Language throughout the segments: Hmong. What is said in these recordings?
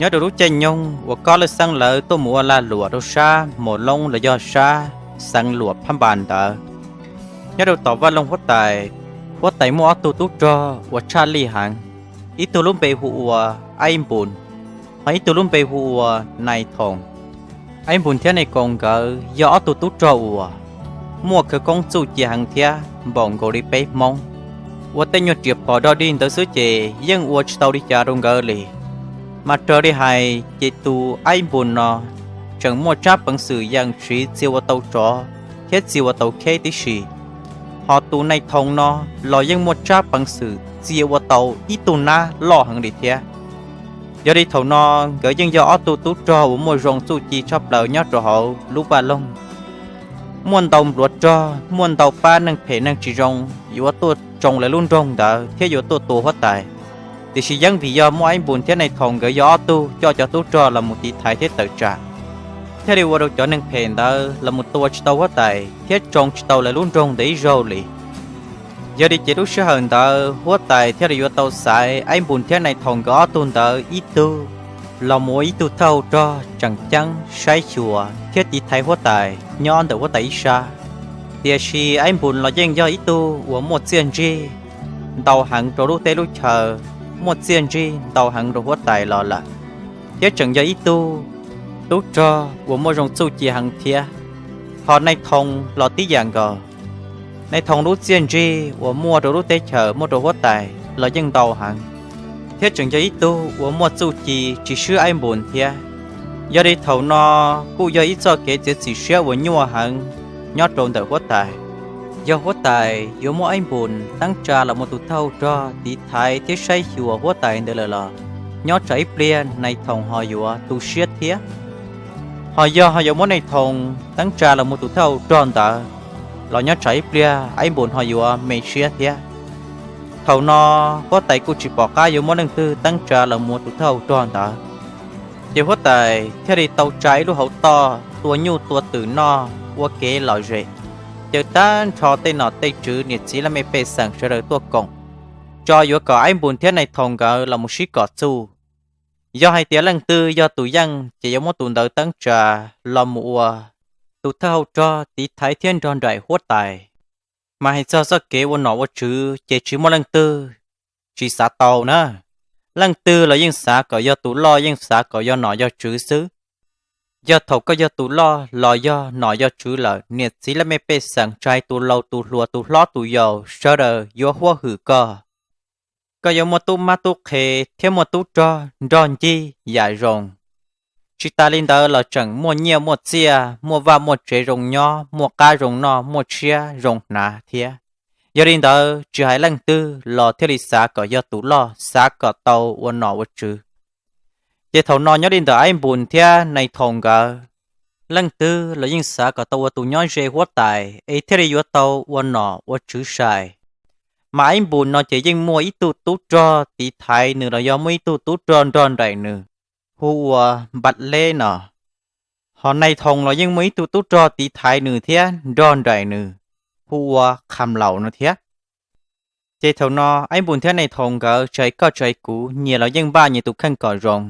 Nyob rau lub caij nyoog uas Kob Lwj Xeeb lawv tuaj mus ua lag luam rau sab Mos Loob los yog sab xeev Luam Phab Npas ntawd, nyob rau tom Vaj Loog Huab Tais, huab tais muaj ob tug tub rog uas tshaj lij heev. Ib tug lub npe hu ua Aib Npus, ho ib tug lub npe hu ua Nais Thoos. Aib Npus thiab Nais Thoos nkawd yog ob tug tub rog uas muaj khawv koob txuj ci heev thiab npaum nkaus li peb Hmoob. Ua tej nyuag riam phom dog dig ntawd xwb ces yeej ua tsis tau li cas rau nkawd li. Mas raws li hais ces tus Aib Npus no tseem muaj tsab peev xwm yam tsiv txia ua tau tsov thiab txia ua tau kheb tib si. Ho tus Nais Thoos no los yeej muaj tsab peev xwm txia ua tau ib tug nab loj heev li thiab. Yog li thaum no nkawd yeej yog ob tug tub rog uas muaj zoo txuj ci tshaj plaws nyob rau hauv lub Vaj Loog, muaj ntau npluav rog, muaj ntau pab neeg phem neeg tsis zoo yuav tuaj tsoo lawv lub nroog ntawd thiab yuav tuaj tua huab tais. Tiam sis yeej vim yog muaj Aib Npus thiab Nais Thoos nkawd yog ob tug coj cov tub rog los mus tiv thaiv thiab tawm tsam, thiaj li ua rau cov neeg phem ntawd los mus tua tsis tau huab tais thiab tsoo tsis tau lawv lub nroog ntawd ib zaug li. Yog li ces lub sij hawm ntawd huab tais thiaj li yuav tau xaiv Aib Npus thiab Nais Thoos nkawd ob tug ntawd ib tug los mus ua ib tug thawj hau rog tseem ceeb saib xyuas thiab tiv thaiv huab tais nyob ntawm huab tais ib sab. Tiam sis Aib Npus los yeej yog ib tug uas muaj txiaj ntsig ntau heev rau lub teb lub chaw, muaj txiaj ntsig ntau heev rau huab tais los lawm, thiab tseem yog ib tug tub rog uas muaj zoo txuj ci heev thiab. Ho Nais Thoos los tib yam nkaus, Nais Thoos lub txiaj ntsig uas muaj rau lub teb chaws muaj rau huab tais los yeej ntau heev, thiab tseem yog ib tug uas muaj txuj ci tsis swb Aib Npus thiab. Yog li thaum no kuj yog ib txoj kev txiav txim siab uas nyuaj heev nyob rau ntawm huab tais. Yog huab tais yuav muab Aib Npus teeb tsa los mus tus thawj hau rog tiv thaiv thiab saib xyuas huab tais ntawd lawm los nyob tsam ib pliag Nais Thoos ho yuav tu siab thiab. Ho yog ho yuav muab Nais Thoos teeb tsa los mus tus thawj hau rog ntawd los nyob tsam ib pliag Aib Npus ho yuav me siab thiab. Thaum no huab tais kuj tsis pom qab yuav muab leej twg teeb tsa los mus tus thawj hau rog ntawd, ces huab tais thiaj li tau tsa ib lub hauv toj tua nyuj tua twm noj ua kev lom zem, caw tag nrho tej nom tej tswv niam txiv laj mej pej xeem sawv daws tuaj koom, tso yuav kom Aib Npus thiab Nais Thoos nkawd los mus sib kom txuj. Yog hais tias leej twg yog tus yeej ces yuav muab tus ntawd teeb tsa los mus ua tus thawj hau rog tiv thaiv thiab nrog nraim huab tais. Mas hais txog txoj kev ua nom ua tswv ces tsis muaj leej twg tsis xav tau na. Leej twg los yeej xav kom yog tus loj, yeej xav kom yog nom yog tswv xwb. Yog thaum koj yog tus loj los yog nom yog tswv lawm, niam txiv laj mej pej xeem tsis hais tus laus tus hluas tus hlob tus yau sawv daws yuav huab hwm koj. Koj yuav muaj tub mab tub qhe thiab muaj tub rog nrog ncig yam zoo. Tsis tas li ntawd los tseem muaj nyiaj muaj txiaj, muaj vaj muaj tsev zoo nyob, muaj qab zoo noj, muaj tshiab zoo hnav thiab. Yog li ntawd tsis hais leej twg los thiaj li xav kom yog tus loj, xav kom tau ua nom ua tswv. Ces thaum no nyob li ntawm Aib Npus thiab Nais Thoos nkawd, leej twg los yeej xav kom tau ua tus nyob ze huab tais es thiaj li yuav tau ua nom ua tswv sai. Mas Aib Npus no ces yeej muaj ib tug tub rog tiv thaiv nws los yog muaj ib tug tub rog nrog nraim nws, hu ua Npam Leb no. Ho Nais Thoos los yeej muaj ib tug tub rog tiv thaiv nws thiab nrog nraim nws, hu ua Qham Laus no thiab. Ces thaum no Aib Npus thiab Nais Thoos nkawd tsis hais koj tsis hais kuv, nyias los yeej npaj nyias tus kheej kom zoo.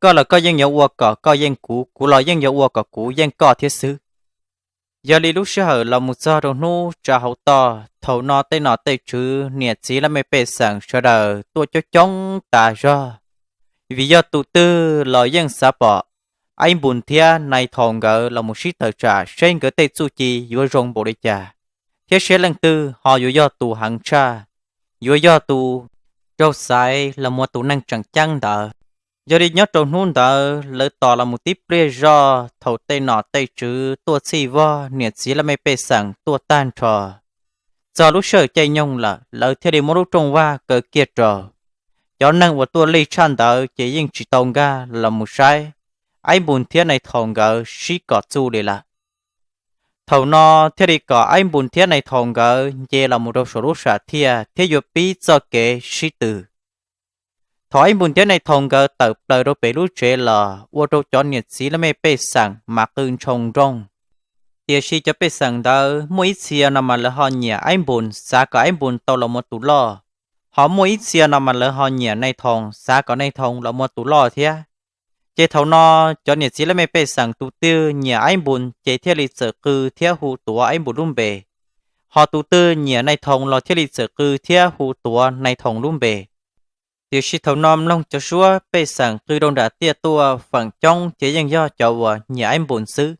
Koj los koj yeej yuav ua kom koj yeej kuv, kuv los yeej yuav ua kom kuv yeej koj thiab xwb. Yog li lub sij hawm los mus txog rau hnub tsa hauv toj, thaum no tej nom tej tswv niam txiv laj mej pej xeem sawv daws tuaj coob coob tas zog. Vim yog tus twg los yeej xav pom Aib Npus thiab Nais Thoos nkawd los mus sib tawm tsam seb nkawd tej txuj ci yuav zoo npaum li cas, thiab seb leej twg ho yuav yog tus heev tshaj, yuav yog tus raug xaiv los mus ua tus neeg tseem ceeb ntawd. Yog li nyob rau hnub ntawd lawv tos los mus tib pliag zoj, thaum tej nom tej tswv tuaj txhij vog, niam txiv laj mej pej xeem tuaj tag nrho, txog lub sij hawm caij nyoog lawm, lawv thiaj li muab lub rooj vag kaw kiag rau. Cov neeg uas tuaj lig tshaj ntawd ces yeej tsis tau nkag los mus saib Aib Npus thiab Nais Thoos nkawd sib kom txuj li lawm. Thaum no thiaj li kom Aib Npus thiab Nais Thoos nkawd nce los mus rau saum lub sam thiaj, thiab yuav pib txoj kev sib tw. Thaum Aib Npus thiab Nais Thoos nkawd tawm plaws rau pem lub tsev los ua rau cov niam txiv laj mej pej xeem mas qw ntshoo nrooj. Tiam sis cov pej xeem ntawd muaj ib txhia no mas lawv ho nyiam Aib Npus, xav kom Aib Npus tau los mus ua tus loj, ho muaj ib txhia no mas lawv ho nyiam Nais Thoos, xav kom Nais Thoos los mus ua tus loj thiab. Ces thaum no cov niam txiv laj mej pej xeem tus twg nyiam Aib Npus ces thiaj li txawm qw thiab hu tuav Aib Npus lub npe, ho tus twg nyiam Nais Thoo los thiaj li txawm qw thiab hu tuav Nais Thoo lub npe. Tiam sis thaum no mloog cov suab pej xeem qw rau nram tiaj tuaj feem coob ces yeej yog cov uas nyiam Aib Npus xwb.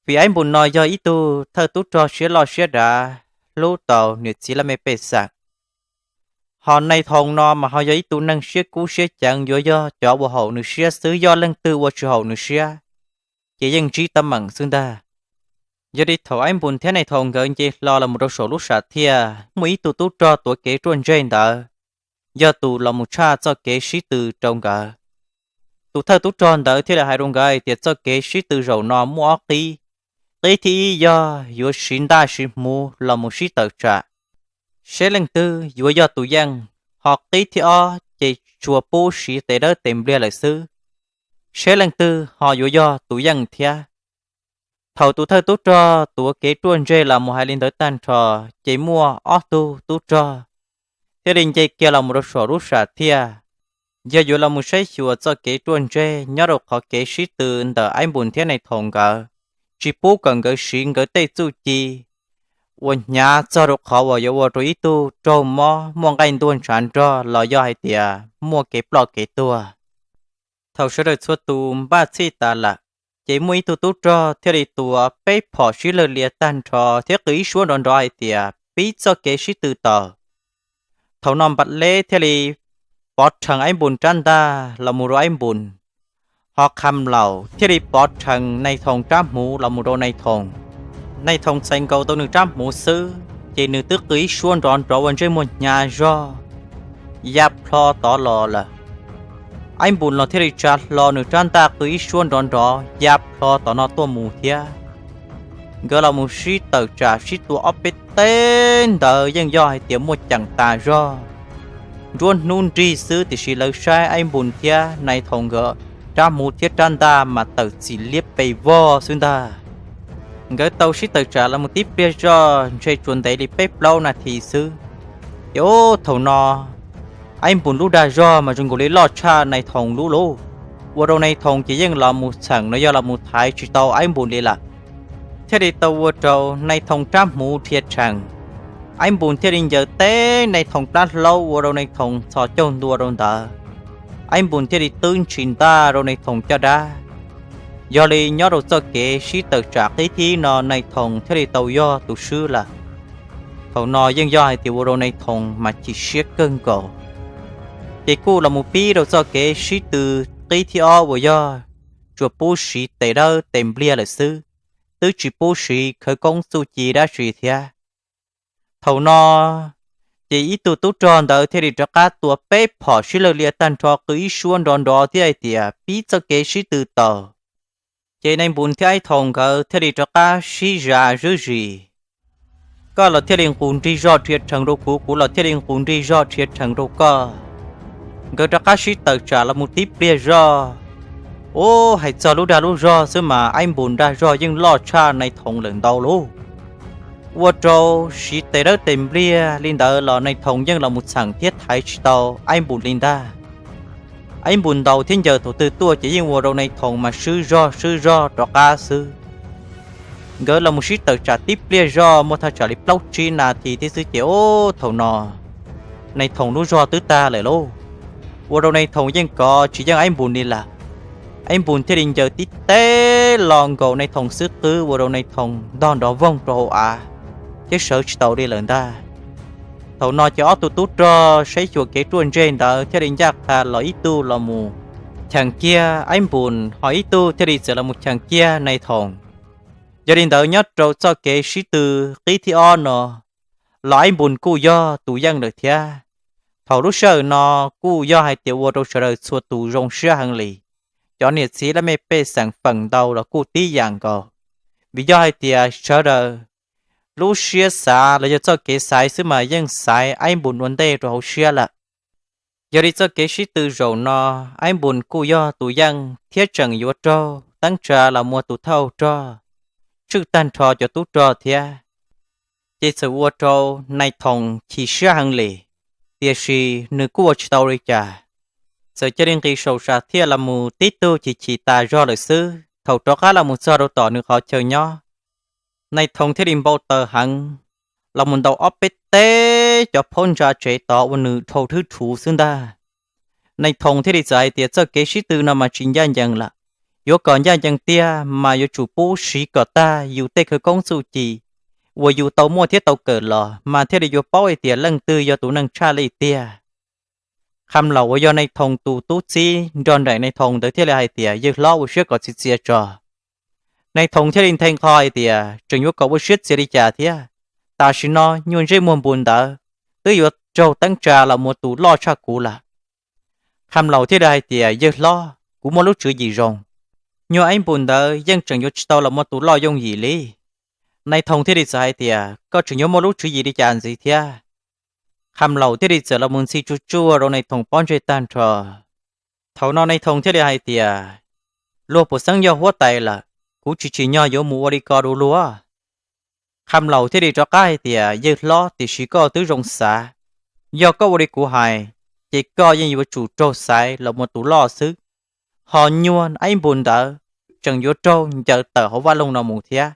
Vim Aib Npus no yog ib tug thawj tub rog siab loj siab dav, hlub tau niam txiv laj mej pej xeem. Ho Nais Thoo no mas ho yog ib tug neeg siab kub siab ceev, yuav yog cov uas haum nws siab xwb, yog leej twg ua tsis haum nws siab ces yeej ntsib teeb meem xwb ntag. Yog li thaum Aib Npus thiab Nais Thoo nkawd nce hlo los mus rau saum lub sam thiaj, muaj ib tug tub rog tuav kev ruaj ntseg ntawd yog tus los mus tshaj txoj kev sib tw rau nkawd. Tus thawj tub rog ntawd thiaj li hais rau nkawd hais tias txoj kev sib tw zaum no muaj ob qib. Qib thib ib yog yuav siv ntaj siv hmuv los mus sib tawm tsam, seb leej twg yuav yog tus yeej, ho qib thib ob ces tsuas pub siv tes dawb tes npliag lawm xwb, seb leej twg ho yuav yog tus yeej thiab. Thaum tus thawj tub rog tuav kev ruaj ntseg los mus hais li ntawd tag nrho, ces muaj ob tug tub rog thiaj li nce kiag los mus rau saum lub sam thiaj, yog yuav los mus saib xyuas txoj kev ruaj ntseg nyob rau qhov kev sib tw ntawm Aib Npus thiab Nais Thoo nkawd, tsis pub kom nkawd siv nkawd tej txuj ci uas hnyav txog rau qhov uas yuav ua rau ib tug raug mob muaj nqaij ntuag ntshav nrog los yog hais tias muaj kev ploj kev tuag. Thaum sawv daws txhua tus npaj txhij tas lawm, ces muaj ib tug tub rog thiaj li tuav peb phom sib lawg lias tag nrho thiab qw ib suab nrov nrov hais tias pib txoj kev sib tw tau. Thaum no Npam Leb thiaj li pov rhees Aib Npus rab ntaj los mus rau Aib Npus, ho Qha Laus thiaj li pov rhees Nais Thoo rab hmuv los mus rau Nais Thoo. Nais Thoo txais nkaus tau nws rab hmuv xwb ces nws twb qw ib suab nrov nrov ua ntsej muag hnyav zog ya plho tod los lawm. Aib Npus los thiaj li tsa hlo nws rab ntaj qw ib suab nrov nrov ya plho tom no tuaj mus thiab. Nkawd los mus sib tawm tsam sib tua ob peb teg ntawd yeej yog hais tias muaj ceem tas zog. Nruab hnub nrig xwb tiam sis lawv saib Aib Npus thiab Nais Thoo nkawd rab hmuv thiab rab ntaj mas tawm txim liab pes vog xwb ntag. Nkawd tau sib tawm tsam los mus tib pliag zog ntshe tsuas ntev li peb plaub nas this xwb, ces ub thaum no Aib Npus lub dag zog mas zoo nkaus li loj tshaj Nais Thoo lub lauj. Ua rau Nais Thoo ces yeej los mus txheem no yog los mus thaiv tsis tau Aib Npus li lawm, thiaj li tau ua rau Nais Thoo rab hmuv dhia tshees. Aib Npus thiaj li ncaws teb Nais Thoo plab hlaub ua rau Nais Thoo txhos caug ntua rau ntawd. Aib Npus thiaj li twb ntshis ntaj rau Nais Thoo caj dab. Yog li nyob rau txoj kev sib tawm tsam qib thib no Nais Thoo thiaj li tau yog tus swb lawm. Thaum no yeej yog hais tias ua rau Nais Thoo mas chim siab kawg nkaus, ces kuj los mus pib rau txoj kev sib tw qib thib ob uas yog tsuas pub siv tes dawb tes npliag lawm xwb, twb tsis pub siv khawv koob txuj ci dab tsi thiab. Thaum no ces ib tug tub rog ntawd thiaj li rov qab tua peb phom sib lawg lias tag nrho qw ib suab nrov nrov thiab hais tias pib txoj kev sib tw tau. Ces Nais Npus thiab Aib Thoo nkawd thiaj li rov qab sib zam zwb zis. Koj los thiaj li nqus nrig zog rhia rhees rau kuv, kuv los thiaj li nqus nrig zog rhia rhees rau koj. Nkawd rov qab sib tawm tsam los mus tib pliag zog. Ub, hais txog lub dag lub zog xwb mas Aib Npus dag zog yeej loj tshaj Nais Thoo lawm ntau lauj. Ua rau siv tes dawb tes npliag li ntawd los Nais Thoo yeej los mus txheem thiab thaiv tsis tau Aib Npus li ntag. Aib Npus ntaus thiab ncaws thaum twg tuaj ces yeej ua rau Nais Thoo mas swb zog swb zog rov qab xwb. Nkawd los mus sib tawm tsam tib pliag zog muaj thaj tsam li plaub tsib nas this thiab xwb ces ub thaum no Nais Thoo lub zog twb tag lawm lauj. Ua rau Nais Thoo yeej kov tsis yeej Aib Npus li lawm. Aib Npus thiaj li ncaws tib teg los nkaus Nais Thoo xub qwb ua rau Nais Thoo ntog nrov voog rau hauv av thiab sawv tsis tau li lawm ntag. Thaum no ces ob tug tub rog saib xyuas kev ruaj ntseg ntawd thiaj li ncaj qha los ib tug los mus cheem kiag Aib Npus, ho ib tug thiaj li txawm los mus cheem kiag Nais Thoo. Yog li ntawd nyob rau txoj kev sib tw qib thib ob no los Aib Npus kuj yog tus yeej lawm thiab. Thaum lub sij hawm no kuj yog hais tias ua rau sawv daws txhua tus zoo siab heev li. Cov niam txiv laj mej pej xeem feem ntau los kuj tib yam nkaus, vim yog hais tias sawv daws lub siab xav los yog txoj kev xaiv xwb mas yeej xaiv Aib Npus ua ntej rau hauv siab lawm. Yog li txoj kev sib tw zaum no, Aib Npus kuj yog tus yeej thiab tseem yuav raug teeb tsa los muaj tus thawj rog tswj tag nrho cov tub rog thiab. Ces txawm ua rau Nais Thoo chim siab heev li, tiam sis nws kuj ua tsis tau li cas. txawm cia li nqis saum sam thiaj los mus tib tug chim chim tas zog lawm xwb. Thaum rov qab los mus txog rau tom nws qhov chaw nyob, Nais Thoo thiaj li npau taws heev, los mus ntaus ob peb teg cov phaub ntsa tsev tod ua nws dhau thwb thuv xwb ntag. Nais Thoo thiaj li txawm hais tias txoj kev sib tw no mas tsis ncaj ncees lawm, yuav kom ncaj ncees tiag mas yuav tsum pub siv kom tag yus tej khawv koob txuj ci uas yus tau muaj thiab tau kawm los mas thiaj li yuav paub hais tias leej twg yog tus neeg tshaj lij tiag. Qham Laus uas yog Nais Thoo tus tub txib nrog nraim Nais Thoo ntawd thiaj li hais tias, Yawg hlob, ua siab kom txias txias tso. Nais Thoo thiaj li nthe nqho hais tias, Tseem yuav kom ua siab txias li cas thiab? Tam sim no nyuag ntsej muag npus ntawd twb yuav raug teeb tsa los mus tus loj tshaj kuv lawm. Qham Laus thiaj li hais tias, Yawg hlob, kuv muaj lub tswv yim zoo. Nyuag Aib Npus ntawd yeej tseem yuav tsis tau los mus tus loj yooj yim li. Nais Thoo thiaj li txawm hais tias, Koj tseem yuav muaj lub tswv yim li cas ntxiv thiab? Qham Laus thiaj li txawm los mus ntxhi tsuag tsuag rau Nais Thoo pob ntseg tag nrho. Thaum no Nais Thoo thiaj li hais tias, Luag puas xeeb yog huab tais lawm, kuv tsis tsim nyog yuav mus ua li ko rau luag. Qham Laus thiaj li rov qab hais tias, Yawg hlob, tiam sis koj twb zoo xav. Yog koj ua li kuv hais, ces koj yeej yuav tsum raug xaiv los mus tus loj xwb. Ho nyuag Aib Npus ntawd tseem yuav raug ncaws tawm hauv vaj loog no mus thiab.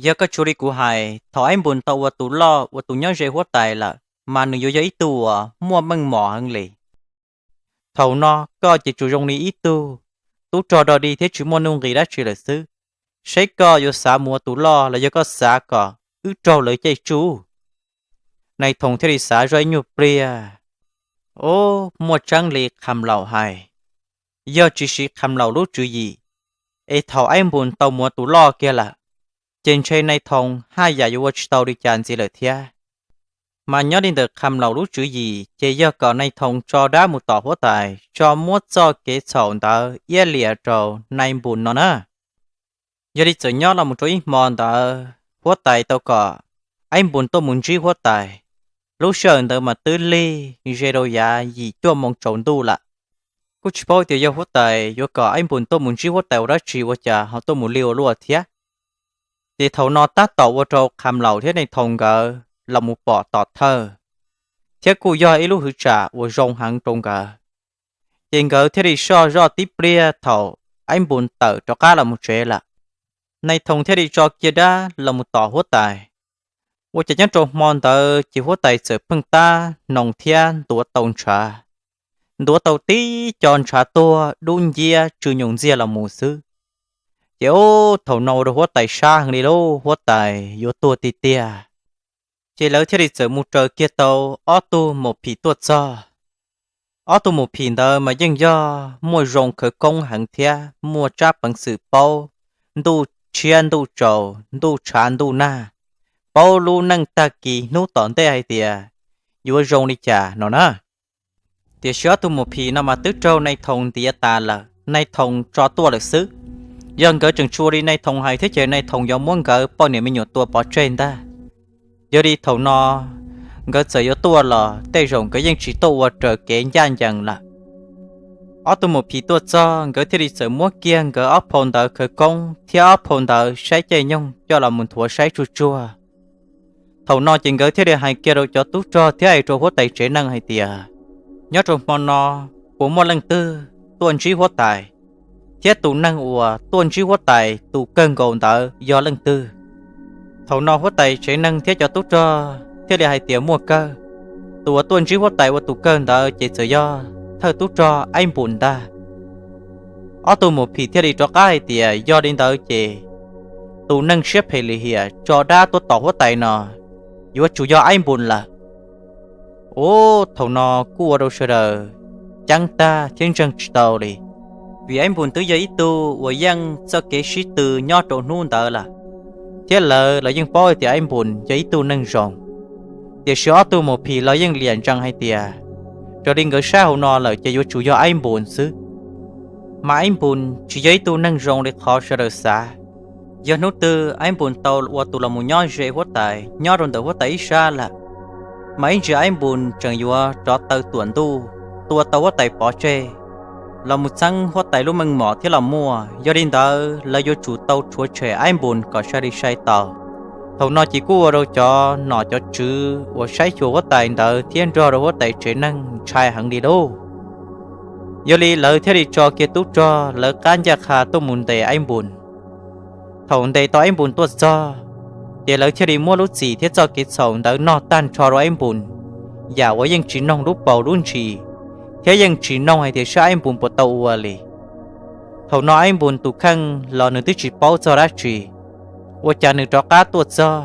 Yog koj tsis ua li kuv hais, thaum Aib Npus tau ua tus loj ua tus nyob ze huab tais lawm mas nws yuav yog ib tug uas muaj meej mom heev li. Thaum no koj ces tsuas zoo li ib tug tub rog dog dig thiab tsis muaj nuj nqis dab tsi lawm xwb. Saib koj yuav xav mus ua tus loj los yog koj xav kom wb raug lawv caij tsuj? Nais Thoo thiaj li xav zoj ib nyuag pliag, Ub, muaj tseeb li Qham Laus hais. Yog tsis siv Qham Laus lub tswv yim, es thaum Aib Npus tau mus ua tus loj kiag lawm, ces ntshe Nais Thoo haj yam yuav ua tsis tau li cas ntxiv lawm thiab. Mas nyob li ntawm Qham Laus lub tswv yim ces yog kom Nais Thoo tso dab mus tom huab tais, tso muab txoj kev txhaum ntawd iab liam rau Nais Npus no na. Yog li txawm nyob los mus rau ib hmo ntawd huab tais tau kom Aib Npus tuaj mus ntsib huab tais. Lub sij hawm ntawd mas twb lig ze rau yav yim cuaj moo tsaus ntuj lawm. Kuj tsis paub tias yog huab tais yuav kom Aib Npus tuaj mus ntsib huab tais ua dab tsi ua cas ho tuaj mus lig ua luaj thiab. Ces thaum no tab tom ua rau Qham Laus thiab Nais Thoo nkawd los mus pom tom thawj, thiab kuj yog ib lub hwv tsam uas zoo heev rau nkawd. Ces nkawd thiaj li soj zoj tib pliag thaum Aib Npus tawm rov qab los mus tsev lawm. Nais Thoo thiaj li tso kiag dab los mus tom huab tais. Ua cas nyob rau hmo ntawd ces huab tais txawm pheej tab hnoos thiab ntuav tau ntshav. Ntuav tau tib co ntshav tuag dub nciab tsw nyoos ntxiag los mus xwb. Ces ub, thaum no ua rau huab tais sab heev li lauj, huab tais yuav tuag tiag tiag. Ces lawv thiaj li txawm mus raws kiag tau ob tug maum phim tuaj txog. Ob tug maum phim ntawd mas yeej yog muaj zoo khawv koob heev thiab muaj tsab peev xwm paub ntuj tshiab ntuj tsaus, ntuj tshav ntuj nag, paub lub neej tag kis hnub tom ntej hais tias yuav zoo li cas no na. Tiam sis ob tug maum phim no mas twb raug Nais Thoo ntiav tas lawm, Nais Thoo tso tuaj lawm xwb. Yog nkawd tseem tsis ua li Nais Thoo hais thiab ces Nais Thoo yuav muab nkawd poj niam me nyuam tua pov tseg ntag. Yog li thaum no nkawd txawm yuav tuaj los tej zaum nkawd yeej tsis tuaj ua raws kev ncaj ncees lawm. Ob tug maum phim tuaj txog nkawd thiaj li txawm muab kiag nkawd ob phau ntawv khawv koob thiab ob phau ntawv saib caij nyoog coj los mus nthuav saib tsuag tsuag. Thaum no ces nkawd thiaj li hais kiag rau cov tub rog thiab hais rau huab tais tsev neeg hais tias, nyob rau hmo no puas muaj leej twg tuaj ntsib huab tais, thiab tus neeg uas tuaj ntsib huab tais tus kawg nkaus ntawd yog leej twg? Thaum no huab tais tsev neeg thiab cov tub rog thiaj li hais tias muaj kawg. Tus uas tuaj ntsib huab tais ua tus kawg ntawd ces txawm yog thawj tub rog Aib Npus ntag. Ob tug maum phim thiaj li rov qab hais tias yog li ntawd ces tus neeg siab phem lim hiam tso dab tuaj tom huab tais no yuav tsum yog Aib Npus lawm. Ub, thaum no kuj ua rau sawv daws ceeb tag thiab ntseeg tsis tau li, vim Aib Npus twb yog ib tug uas yeej txoj kev sib tw nyob rau hnub ntawd lawm, thiab lawv los yeej paub hais tias Aib Npus yog ib tug neeg zoo. Tiam sis ob tug maum phim los yeej liam ntsees hais tias raws li nkawd saib hauv no lawm ces yuav tsum yog Aib Npus xwb. Mas Aib Npus tsis yog ib tug neeg zoo li qhov sawv daws xav. Yog hnub twg Aib Npus tau ua tus los mus nyob ze huab tais nyob rau ntawm huab tais ib sab lawm, mas ib ntsis Aib Npus tseem yuav rov taw tuam ntuj tua tau huab tais pov tseg, los mus txeeb huab tais lub meej mom thiab los muaj. Yog li ntawd lawv yuav tsum tau rhuav tshem Aib Npus kom sai li sai tau. Thaum no ces kuj ua rau cov nom cov tswv uas saib xyuas huab tais ntawd thiab nrog rau huab tais tsev neeg ntshai heev li lauj. Yog li lawv thiaj li tso kiag tub rog lawv qab ncaj qha tuaj mus ntes Aib Npus. Thaum ntes tau Aib Npus tuaj txog, ces lawv thiaj li muab lub txim thiab txoj kev txhaum ntawd noj tag nrho rau Aib Npus, yam uas yeej tsis noog lub paus lub ntsis, thiab yeej tsis noog hais tias saib Aib Npus puas tau ua li. Thaum no Aib Npus tus kheej los nws twb tsis paub txog dab tsi, ua cas nws rov qab tuaj txog,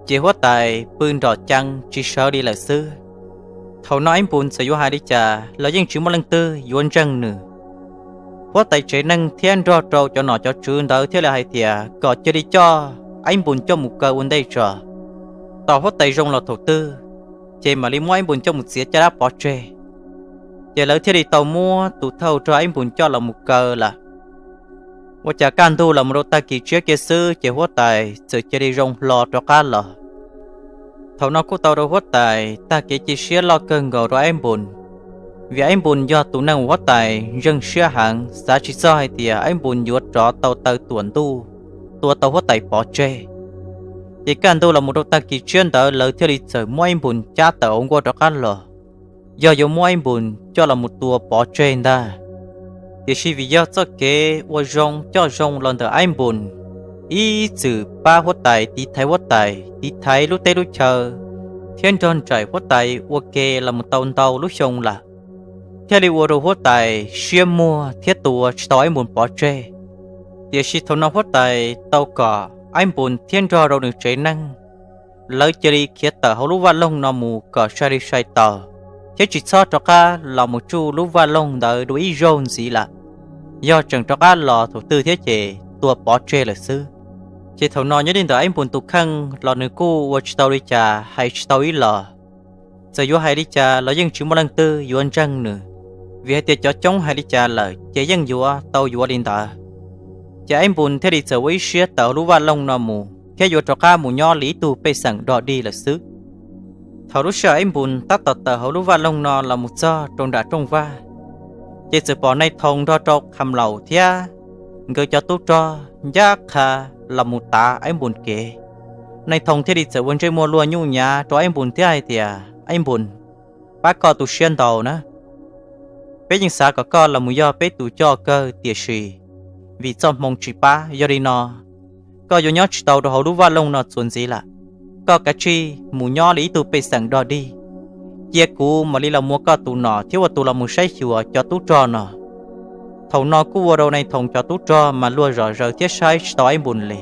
ces huab tais pw nrom cees tsis sawv li lawm xwb. Thaum no Aib Npus txawm yuav hais li cas los yeej tsis muaj leej twg yuav ntseeg nws. Huab tais tsev neeg thiab nrog rau cov nom cov tswv ntawd thiaj li hais tias kom cia li coj Aib Npus coj mus kaw ua ntej tso. Tos huab tais zoo los thaum twg, ces mam li muab Aib Npus coj mus txiav caj dab pov tseg. Ces lawv thiaj li tau muab tus thauj rog Aib Npus coj los mus kaw lawm. Ua cas kaj ntug los mus rau tag kis tshiab kiag xwb ces huab tais txawm cia li zoo hlo rov qab los. Thaum no kuj tau rau huab tais tag kev cia siab loj kawg nkaus rau Aib Npus, vim Aib Npus yog tus neeg uas huab tais ntseeg siab heev, xav tsis txog hais tias Aib Npus yuav rov tau taw tuam ntuj tua tau huab tais pov tseg. Ces kaj ntug los mus rau tag kis tshiab ntawd lawv thiaj li txawm muab Aib Npus cab tawm hauv nkuaj rov qab los, yog yuav muab Aib Npus coj los mus tua pov tseg ntag. Tiam sis vim yog txoj kev ua zoo coj zoo los ntawm Aib Npus, ib txwm pab huab tais tiv thaiv huab tais tiv thaiv lub teb lub chaw, thiab nrog nraim huab tais ua ke los mus tau ntau lub xyoo lawm, thiaj li ua rau huab tais siab muag thiab tua tsis tau Aib Npus pov tseg. Tiam sis thaum no huab tais tau kom Aib Npus thiab nrog rau nws tsev neeg, lawv cia li khiav tawm hauv lub vaj loog no mus kom sai li sai tau, thiab tsis txhob rov qab los mus tsuj lub vaj loog ntawd dua ib zaug ntxiv lawm. Yog tseem rov qab los thaum twg thiab ces tua pov tseg lawm xwb. Ces thaum no nyob li ntawm Aib Npus tus kheej los nws kuj ua tsis tau li cas hais tsis tau ib los. Txawm yuav hais li cas los yeej tsis muaj leej twg yuav ntseeg nws, vim hais tias cov coob hais li cas lawm ces yeej yuav tau yuav li ntawd. Ces Aib Npus thiaj li txawm ua ib siab tawm hauv lub vaj loog no mus thiab yuav rov qab mus nyob li ib tug pej xeem dog dig lawm xwb. Thaum lub sij hawm Aib Npus tab tom tawm hauv lub vaj loog no los mus txog rau nram rooj vag, ces txawm pom Nais Thoo nrog rau Kham Laus thiab nkawd cov tub rog ncaj qha los mus tav Aib Npus kev. Nais Thoo thiaj li txawm ua ntsej muag luag nyuj nyav rau Aib Npus thiab hais tias, Aib Npus, pab koj tu siab ntau na. Peb yeej xav kom koj los mus yog peb tus coj kawg tiam sis vim txoj hmoo tsis pab, yog li no koj yuav nyob tsis tau rau hauv lub vaj loog no txuas ntxiv lawm. Koj kav tsij mus nyob li ib tug pej xeem dog dig, cia kuv mam li los muab koj tus nom thiab ua tus los mus saib xyuas cov tub rog no. Thaum no kuj ua rau Nais Thoo cov tub rog mas luag zom zaws thiab saib tsis tau Aib Npus li.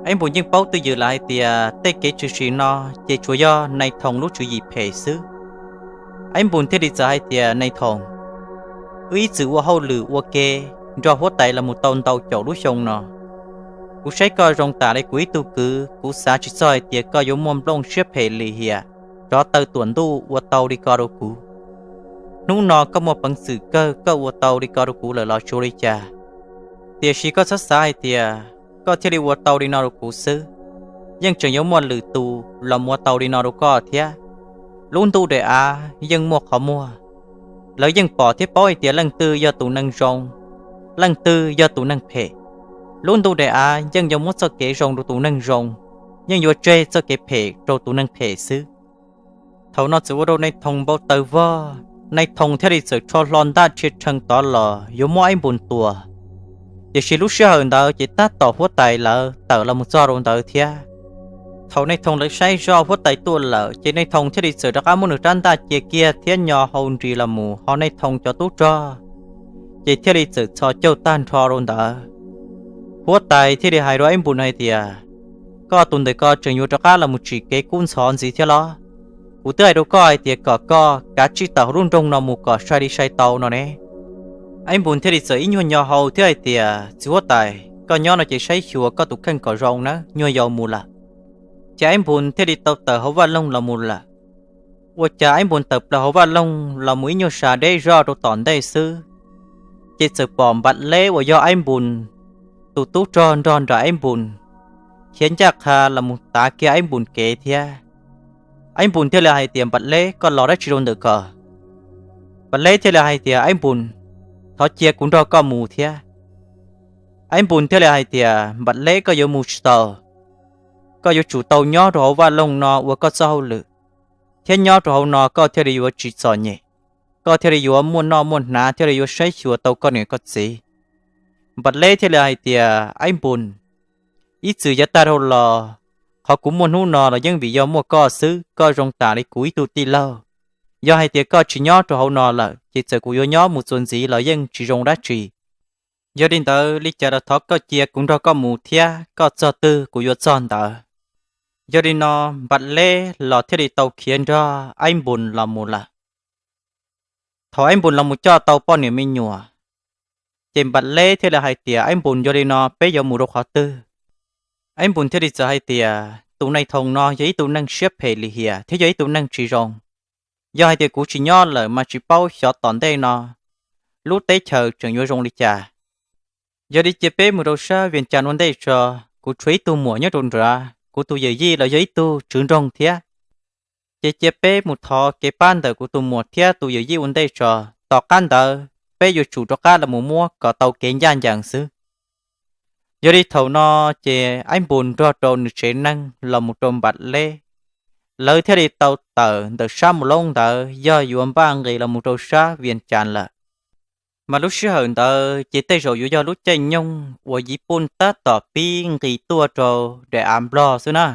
Aib Npus yeej paub twj ywm lawm hais tias tej kev tshwm sim no ces tsuas yog Nais Thoo lub tswv yim phem xwb. Aib Npus thiaj li txawm hais tias, Nais Thoo, wb ib txwm ua hauj lwm ua ke nrog huab tais los mus tau ntau caum lub xyoo no. Kuv saib koj zoo tas li kuv ib tug kwv, kuv xav tsis txog hais tias koj yuav muaj nplooj siab phem lim hiam rov taw tuam ntuj ua tau li ko rau kuv. Hnub no koj muaj peev xwm kawg koj ua tau li ko rau kuv lawm los tsis ua li cas. Tiam sis koj txhob xav hais tias koj thiaj li ua tau li no rau kuv xwb, yeej tseem yuav muaj lwm tus los mus ua tau li no rau koj thiab. Lub ntuj daim av yeej muaj qhov muag, lawv yeej pom thiab paub hais tias leej twg yog tus neeg zoo, leej twg yog tus neeg phem. Lub ntuj daim av yeej yuav muab txoj kev zoo rau tus neeg zoo, yeej yuav tseg txoj kev phem rau tus neeg phem xwb. Thaum no txawm ua rau Nais Thoo npau taws vog, Nais Thoo thiaj li txawm rho hlo ntaj rhia rhees tod los yuav muab Aib Npus tua. Tiam sis lub sij hawm ntawd ces tab tom huab tais lawv tawm los mus txog rau ntawd thiab. Thaum Nais Thoo lawv saib zoj huab tais tuaj lawm ces Nais Thoo thiaj li txawm rov qab muab nws rab ntaj cia kiag thiab nyo hau nris los mus ho Nais Thoo cov tub rog ces thiaj li txawm txhos caug tag nrho rau ntawd. Huab tais thiaj li hais rau Aib Npus hais tias, koj tus ntawm ko tseem yuav rov qab los mus tsim kev kub ntxhov ntxiv thiab los? Kuv twb hais rau koj hais tias kom koj kav tsij tawm hauv lub nroog no mus kom sai li sai tau no ne. Aib Npus thiaj li txawm ib nyuag nyo hau thiab hais tias, txiv huab tais, koj nyob no ces saib xyuas koj tus kheej kom zoo nawb, nyuag yaus mus lawm. Ces Aib Npus thiaj li tau tawm hauv vaj loog los mus lawm. Ua cas Aib Npus tawm plaws hauv vaj loog los mus ib nyuag sa deb zoj rau tom ntej xwb, ces txawm pom Npam Leb uas yog Aib Npus tus tub rog nrog nraim Aib Npus khiav ncaj qha los mus tav kiag Aib Npus kev thiab. Aib Npus thiaj li hais tias, Npam Leb, koj los dab tsi rau ntawm ko? Npam Leb thiaj li hais tias, Aib Npus, thov cia kuv nrog koj mus thiab. Aib Npus thiaj li hais tias, Npam Leb, koj yuav mus tsis tau, koj yuav tsum tau nyob rau hauv vaj loog no ua koj txoj hauj lwm, thiab nyob rau hauv no koj thiaj li yuav tsis txom nyem. koj thiaj li yuav muaj noj muaj hnav, thiaj li yuav saib xyuas tau koj niam koj txiv. Npam Leb thiaj li hais tias, Aib Npun, ib txwm yav tag dhau los, qhov kuv muaj hnub no los yeej vim yog muaj koj xwb, koj zoo tas li kuv ib tug tij laug. Yog hais tias koj tsis nyob rau hauv no lawm ces txawm kuv yuav nyob mus txuas ntxiv los yeej tsis zoo dab tsi. Yog li ntawd li cas los thov koj cia kuv nrog koj mus thiab, koj txog twg kuv yuav txog ntawd. Yog li no Npam Leb los thiaj li tau khiav nrog Aib Npun los mus lawm. Thaum Aib Npun los mus coj tau poj niam me nyuam, ces Npam Leb thiaj li hais tias, Aib Npun, yog li no peb yuav mus rau qhov twg? Aib Npun thiaj li txawm hais tias, Tus Nais Thoos no yog ib tug neeg siab phem lim hiam thiab yog ib tug neeg tsis zoo. Yog hais tias kuv tsis nyob lawm mas tsis paub xyov tom ntej no lub teb chaws tseem yuav zoo li cas. Yog li cia peb mus rau sab Vias Cas ua ntej tso, kuv tshuav ib tug muam nyob rau nrad, kuv tus yawm yij los yog ib tug tswv nroog thiab. Ces cia peb mus thov kev pab ntawm kuv tus muam thiab tus yawm yij ua ntej tso, tom qab ntawd peb yuav tsum rov qab los mus muab kom tau kev ncaj ncees xwb. Yog li thaum no ces Aib Npun nrog rau nws tsev neeg los mus rau Npam Leb, lawv thiaj li tau tawm ntawm sab Mus Loob ntawd yog yuav npaj nqis los mus rau sab Vias Cas lawm. Mas lub sij hawm ntawd ces tej zaum yuav yog lub caij nyoog uas Yiv Pooj tab tom pib nqis tuaj rau daim av Nplog xwb na.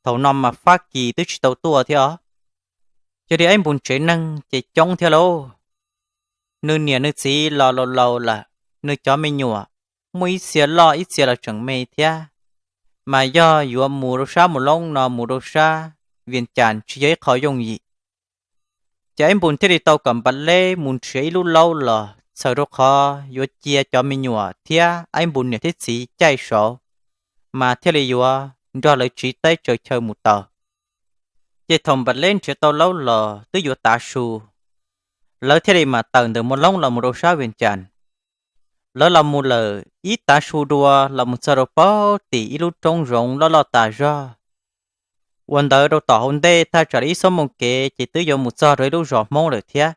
Thaum no mas Fab Kis twb tsis tau tuaj thiab os. Yog li Aib Npun tsev neeg ces coob thiab lauj. Nws niam nws txiv los laus laus lawm, nws cov me nyuam muaj ib txhia loj ib txhia los tseem me thiab, mas yog yuav mus rau sab Mus Loob no mus rau sab Vias Cas tsis yog ib qho yooj yim. Ces Aib Npun thiaj li tau kom Npam Leb mus nrhiav ib lub laub los txhawm rau qhov yuav cia cov me nyuam thiab Aib Npun niam thiab txiv caij saud, mas thiaj li yuav nrog lawv tsiv teb tsaws chaw mus tau. Ces thaum Npam Leb nrhiav tau laub los twb yuav tav su, lawv thiaj li mam tawm ntawm Mus Loob los mus rau sab Vias Cas. Lawv los mus lawm ib tav su dua los mus txog rau paub tim ib lub roob zoov loj loj tas zog. Ua ntawd rau tom hauv ntej thaj tsam li ib xuab moos kev ces twb yuav mus txog rau ib lub zos Hmoob lawm thiab.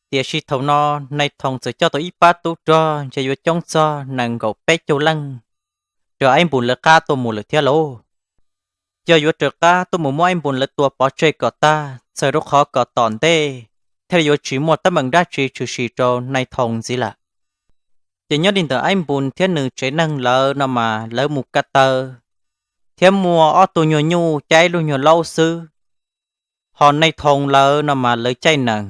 Tiam sis thaum no Nais Thoos txawm coj tau ib pab tub rog ntshe yuav coob txog nees nkaum peb caug leej raws Aib Npun lawv qab tuaj mus lawm thiab lauj. Yog yuav raws qab tuaj mus muab Aib Npun lawv tua pov tseg kom tag, txhawm rau qhov kom tom ntej thiaj li yuav tsis muaj teeb meem dab tsi tshwm sim rau Nais Thoos ntxiv lawm. Ces nyob li ntawm Aib Npun thiab nws tsev neeg lawv no mas lawv mus ko taw thiab muaj ob tug nyuag nyuj caij ib lub nyuag laub xwb, ho Nais Thoos lawv no mas lawv caij nees.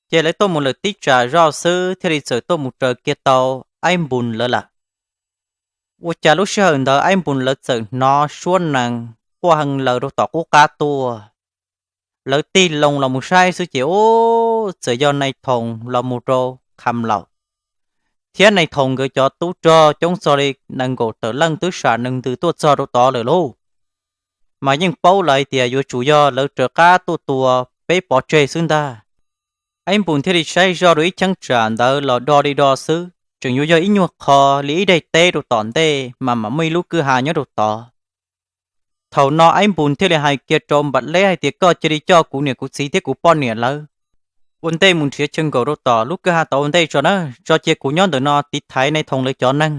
Ces lawv tuaj mus lawm tib tsam zoj xwb thiaj li txawm tuaj mus raws kiag tau Aib Npun lawv lawm. Ua cas lub sij hawm ntawd Aib Npun lawv txawm hnov suab nees quaj heev lawm rau tom qub qab tuaj. Lawv tig loo los mus saib xwb ces ub, txawm yog Nais Thoos los mus rau Kham Laus thiab Nais Thoos nkawd cov tub rog coob txog li nees nkaum tawm leej twb sam nees ntws tuaj txog rau tod lawm lauj. Mas yeej paub lawm hais tias yuav tsum yog lawv raws qab tuaj tua peb pov tseg xwb ntag. Aib Npun thiaj li saib zoj rau ib cheeb tsam ntawd los do li do xwb, tseem yuav yog ib nyuag qho li ib daim teb rau tom ntej mas mam muaj ib lub kwj ha nyob rau tod. Thaum no Aib Npun thiaj li hais kiag rau Npam Leb hais tias, Koj cia li coj kuv niam kuv txiv thiab kuv poj niam lawv ua ntej mus nrhiav chaw nkaum rau tom lub kwj ha tod ua ntej tso na, tso cia kuv nyob ntawm no tiv thaiv Nais Thoos lawv cov neeg.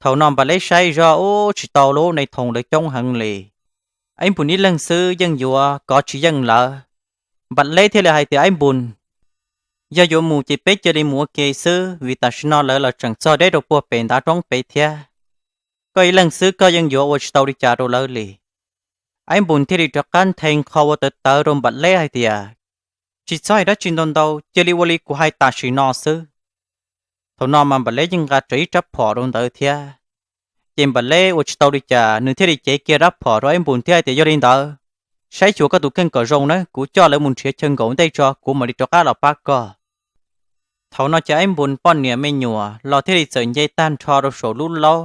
Thaum no Npam Leb saib zoj ub, tsis tau lauj, Nais Thoos lawv coob heev li. Aib Npun ib leeg xwb yeej yuav kov tsis yeej lawv. Npam Leb thiaj li hais tias, Aib Npun, yog yuav mus ces peb cia li mus ua ke xwb, vim tam sim no lawv los tseem txog deb rau puag pem ntav roob pem thiab. Koj ib leeg xwb koj yeej yuav ua tsis tau li cas rau lawv li. Aib Npun thiaj li rov qab nthe qho ua tawv tawv rau Npam Leb hais tias, Tsis txhob hais dab tsi ntau ntau, cia li ua li kuv hais tam sim no xwb. Thaum no mas Npam Leb yeej nqa rawv ib rab phom rau ntawd thiab. Ces Npam Leb ua tsis tau li cas, nws thiaj li cev kiag rab phom rau Aib Npun thiab hais tias, Yog li ntawd, saib xyuas koj tus kheej kom zoo na, kuv coj lawv mus nrhiav chaw nkaum ntej tso, kuv mam li rov qab los pab koj. Thaum no ces Aib Npun poj niam me nyuam los thiaj li txawm nce tag nrho rau saum lub laub.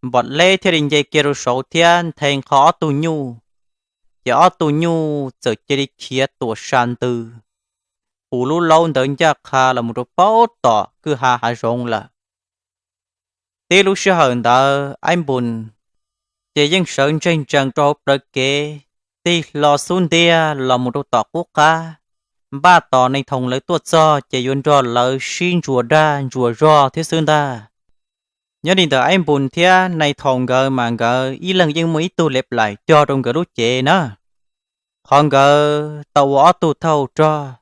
Npam Leb thiaj li nce kiag rau saud thiab nthe qho ob tug nyuj, ces ob tug nyuj txawm cia li khiav tuam sa ntws puv lub laub ntawd ncaj qha los mus rau paub tom kwj ha hav zoov lawm. Tib lub sij hawm ntawd Aib Npun ces yeej sawv ntseg ntsees rau hauv plawv kev, tig hlo xub ntiag los mus rau tom qub qab, npaj tos Nais Thoos lawv tuaj txog ces yuav nrog lawv sib ntsuas dag ntsuas zog thiab xwb ntag. Nyob li ntawm Aib Npun thiab Nais Thoos nkawd mas nkawd ib leeg yeej muaj ib tug lev plaim cog rau nkawd lub cev na. Qhov nkawd tau ua ob tug thauj rog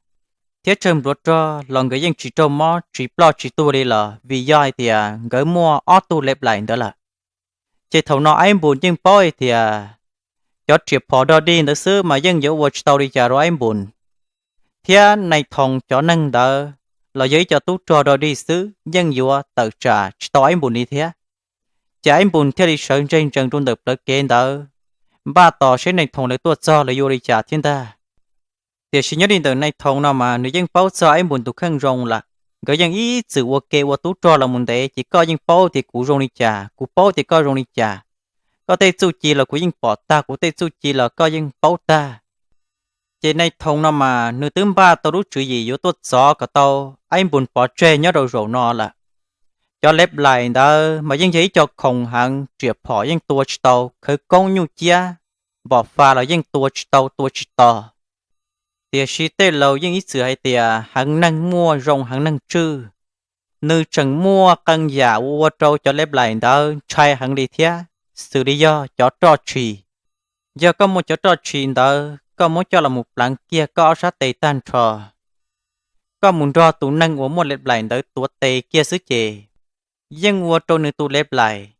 thiab tsawg npluav rog los nkawd yeej tsis raug mob tsis ploj tsis tuag li los vim yog hais tias nkawd muaj ob tug lev plaim ntawd lawm. Ces thaum no Aib Npus yeej paub hais tias cov riam phom dog dig ntawd xwb mas yeej yuav ua tsis tau li cas rau Aib Npus, thiab Nais Thoo cov neeg ntawd los yog ib co tub rog dog dig xwb yeej yuav tawm tsam tsis tau Aib Npus li thiab. Ces Aib Npus thiaj li sawv ntseg ntsees rau ntawm plawv kev ntawd, npaj tos seb Nais Thoo lawv tuaj txog lawv yuav ua li cas thiab ntag. Tiam sis nyob li ntawm Nais Thoo no mas nws yeej paub txog Aib Npus tus kheej zoo lawm, nkawd yeej ib txwm ua ke ua tub rog los mus ntev, ces koj yeej paub tias kuv zoo li cas, kuv paub tias koj zoo li cas. Koj tej txuj ci los kuv yeej pom tag, kuv tej txuj ci los koj yeej paub tag. Ces Nais Thoo no mas nws twb npaj tau lub tswv yim yuav tuaj txov kom tau Aib Npus pov tseg nyob rau zaum no lawm. Cov lev plaim ntawd mas yeej yog ib co khoom heev, riam phom yeej tua tsis tau, khawv koob nyuj ciab npom fa los yeej tua tsis tau tua tsis tos. Tiam sis tej laus yeej ib txwm hais tias heev neeg muaj zoo heev neeg tswj. Nws tseem muaj qee yam uas ua rau cov lev plaim ntawd ntshai heev li thiab, xws li yog cov roj tshis. Yog koj muaj cov roj tshis ntawd koj muab coj los mus pleev kiag koj ob sab tes tag nrho, koj mus nrog tus neeg uas muaj lev plaim ntawd tuav tes kiag xwb ces yeej ua rau nws tus lev plaim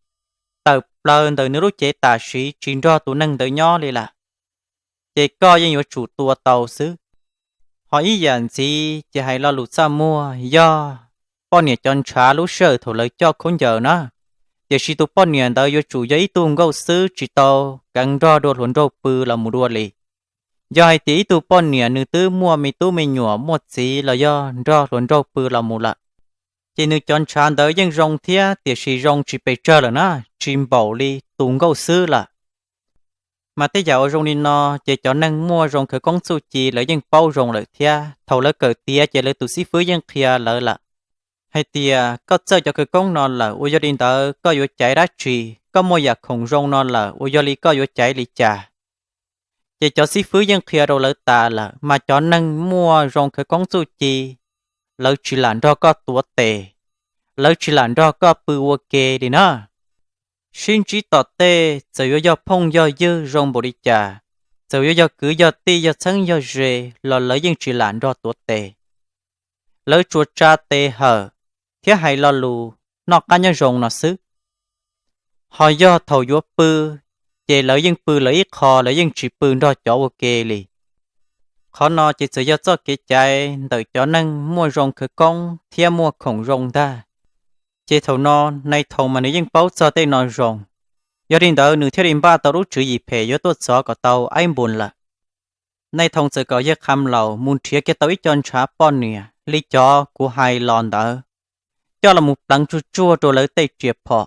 tawm plaws ntawm nws lub cev tam sim tsis nrog tus neeg ntawd nyob li lawm. Ces koj yeej yuav tsum tua tau xwb. Ho ib yam ntxiv ces hais lo lus txaj muag yog poj niam cov ntshav lub sij hawm thaum lawv coj khaub ncaws na, tiam sis tus poj niam ntawd yuav tsum yog ib tug nkauj xwb tsis tau keev nrog dua hluas nraug pw los mus dua li. Yog hais tias ib tug poj niam nws twb muaj me tub me nyuam muaj txiv los yog nrog hluas nraug pw los mus lawm, ces nws cov ntshav ntawd yeej zoo thiab tiam sis zoo tsis pes tsawg lawm na, tsis npaum li tus nkauj xwb lawm. Mas tej yam uas zoo li no ces cov neeg muaj zoo khawv koob txuj ci lawv yeej paub zoo lawm thiab. Thaum lawv kawm tiav ces lawv tus xib fwb yeej qhia lawv lawm hais tias koj txawj cov khawv koob no lawm uas yog li ntawd koj yuav caiv dab tsi, koj muaj yam khoom zoo no lawm uas yog li koj yuav caiv li cas. Ces cov xib fwb yeej qhia rau lawv tas lawm mas cov neeg muaj zoo khawv koob txuj ci lawv tsis lam nrog koj tuav tes, lawv tsis lam nrog koj pw ua ke li na. Sib ntsib tom tej txawm yuav yog phooj yog ywg zoo npaum li cas, txawm yuav yog kwv yog tij yog txheeb yog ze los lawv yeej tsis lam nrog tuav tes. Lawv tsuas tsa tes hawm thiab hais lo lus noj qab nyob zoo no xwb. Ho yog thaum yuav pw, ces lawv yeej pw lawv ib qho, lawv yeej tsis pw nrog cov ua ke li. Qhov no ces txawm yog txoj kev caiv ntawm cov neeg muaj zoo khawv koob thiab muaj khoom zoo ntag. Ces thaum no Nais Thoo mas nws yeej paub txog tej no zoo, yog li ntawd nws thiaj li npaj tau lub tswv yim phem yuav tuaj txov kom tau Aib Npus lawm. Nais Thoo txawm kom yawg Kham Laus mus nrhiav kiag tau ib co ntshav poj niam li cov kuv hais los ntawd, coj los mus pleev tsuag tsuag rau lawv tej riam phom,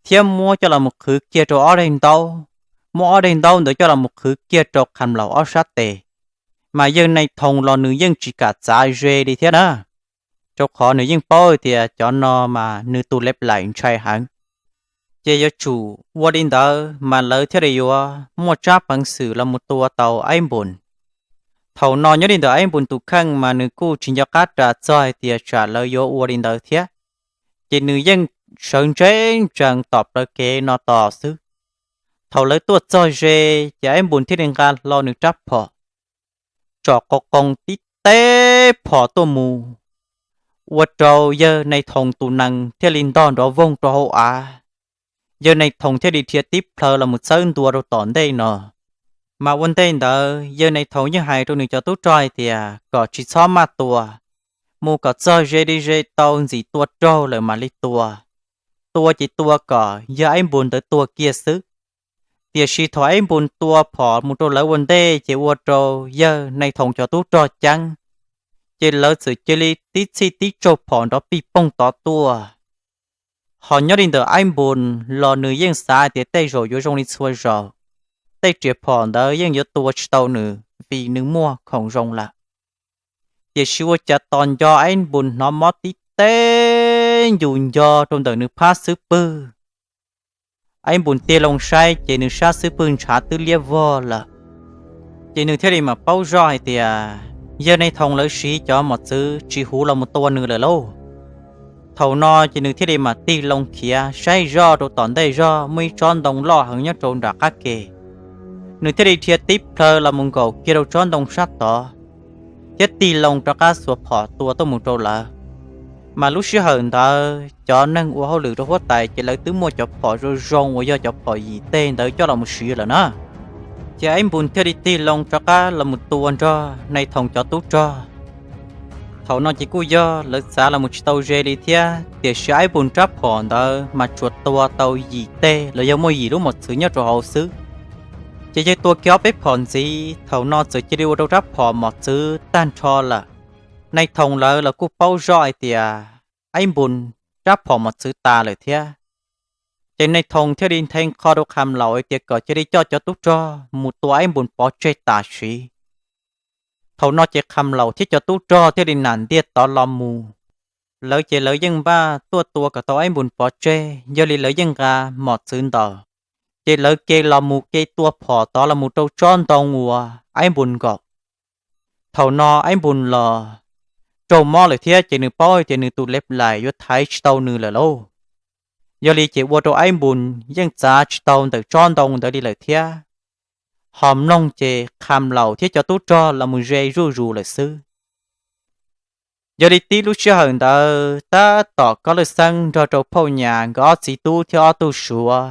thiab muab coj los mus qhwv kiag rau ob daim ntaub, muab ob daim ntaub ntawd coj los mus qhwv kiag rau Kham Laus ob sab tes. Mas yawg Nais Thoo los nws yeej tsis kam txav ze li thiab na, rau qhov nws yeej paub tias cov no mas nws tus lev plaim ntshai heev. Ces yuav tsum ua li ntawd mas lawv thiaj li yuav muaj tsab peev xwm los mus tua tau Aib Npus. Thaum no nyob li ntawm Aib Npus tus kheej mas nws kuj tsis nco qab ras txog hais tias tsam lawv yuav ua li ntawd thiab. Ces nws yeej sawv ntseb ntsees tom plawv kev no tos xwb. Thaum lawv tuaj txog ze, ces Aib Npus thiaj li nqa hlo nws rab phom, tsom qos qoos tib teb phom tuaj mus, ua rau yawg Nais Thoo tus nees thiaj li ntog nrov voog rau hauv av. Yawg Nais Thoo thiaj li dhia tib plhaw los mus txawb ntua rau tom ntej no. Mas ua ntej ntawd yawg Nais Thoo yeej hais rau nws cov tub rog hais tias kom tsis txhob maj tua, mus kom txog ze li ze tau ntxim tua raug lawm mam li tua. Tua ces tua kom yawg Aib Npus ntawd tuag kiag xwb. Tiam sis thaum Aib Npus tua phom mus rau lawv ua ntej ces ua rau yawg Nais Thoo cov tub rog ceeb, ces lawv txawm cia li tib txhij tib tsaug phom nrov pij poog tod tuaj. Ho nyob li ntawm Aib Npus los nws yeej xav tias tej zaum yuav zoo li txhua zaus, tej riam phom ntawd yeej yuav tua tsis tau nws vim nws muaj khoom zoo lawm. Tiam sis ua cas tos nco Aib Npus hnov mob tib teb ncus nco rau ntawm nws phab xub pwg. Aib Npus tig loo saib ces nws sab xub pwg ntshav twb liab vog lawm. Ces nws thiaj li mam paub zoj hais tias yawg Nais Thoo lawv siv cov mos txwv tsis huv los mus tua nws lawm lauj. Thaum no ces nws thiaj li mam tig loo khiav saib zoj rau tom ntej zog muaj ib tsob ntoo loj heev nyob rau nram qab ke. Nws thiaj li dhia tib plhaw los mus nkaum kiag rau tsob ntoo sab tod, thiab tig loo rov qab xuas phom tua tuaj mus rau lawv. Mas lub sij hawm ntawd cov neeg ua hauj lwm rau huab tais ces lawv twb muaj cov phom zoo zoo uas yog cov phom yim teg ntawd coj los mus siv lawm na. Ces Aib Npus thiaj li tig loo rov qab los mus tua nrog Nais Thoom cov tub rog. Thaum no ces kuj yog lawv txav los mus tsis tau ze li thiab, tiam sis Aib Npus rab phom ntawd mas tsuas tua tau yim teg los yog muaj yim lub mos txwv nyob rau hauv xwb. Ces yog tua kiag ob peb phom ntxiv, thaum no txawm cia li ua rau rab phom mos txwv tag nrho lawm. Nais Thoom lawv los kuj paub zoj hais tias Aib Npus rab phom mos txwv tas lawm thiab. Ces Nais Thoom thiaj li nthe qho rau Kham Laus hais tias kom cia li coj cov tub rog mus tua Aib Npus pov tseg tam sim. Thaum no ces Kham Laus thiab cov tub rog thiaj li nam ntiaj tod los mus. Lawv ces lawv yeej npaj tuaj tua kom tau Aib Npus pov tseg, yog li lawv yeej nqa mos txwv ntawd, ces lawv ke los mus ke tua phom tod los mus rau tsob ntoo uas Aib Npus nkaum. Thaum no Aib Npus los raug mob lawm thiab ces nws paub hais tias nws tus lev lais yuav thaiv tsis tau nws lawm lauj. Yog li ces ua rau Aib Npus yeej txav tsis tau ntawm tsob ntoo ntawd li lawm thiab. Ho mloog ces Kham Laus thiab cov tub rog los mus ze zuj zus lawm xwb. Yog li tib lub sij hawm ntawd tab tom Kob Lwj Xeeb nrog rau Phauj Nyas nkawd ob txiv tub thiab ob tug Suav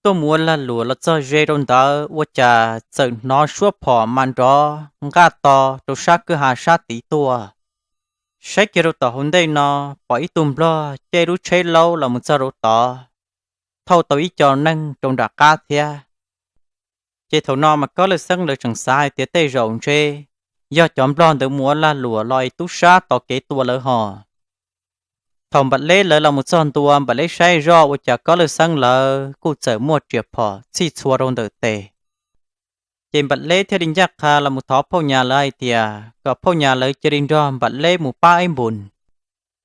tuaj mus ua lag luam los txog ze rau ntawd ua cas txawm hnov suab phom mas nrov nqaj to rau sab kwj ha sab tid tuaj. Saib kiag rau tom hauv ntej no pom ib tug Nplog caij lub tsheb laub los mus txog rau tod, thauj tau ib co neeg rau nram qab thiab. Ces thaum no mas Kob Lwj Xeeb lawv tseem xav hais tias tej zaum ntshe yog cov Nplog ntawd mus ua lag luam los es tub sab tos kev tua lawv hos. Thaum Npam Leb lawv los mus txog ntua, Npam Leb saib zoj ua cas Kob Lwj Xeeb lawv kuj txawm muaj riam phom txhij txhua rau ntawm tes. Ces Npam Leb thiaj li ncaj qha los mus thov Phauj Nyas lawv hais tias kom Phauj Nyas lawv cia li nrog Npam Leb mus pab Aib Npus.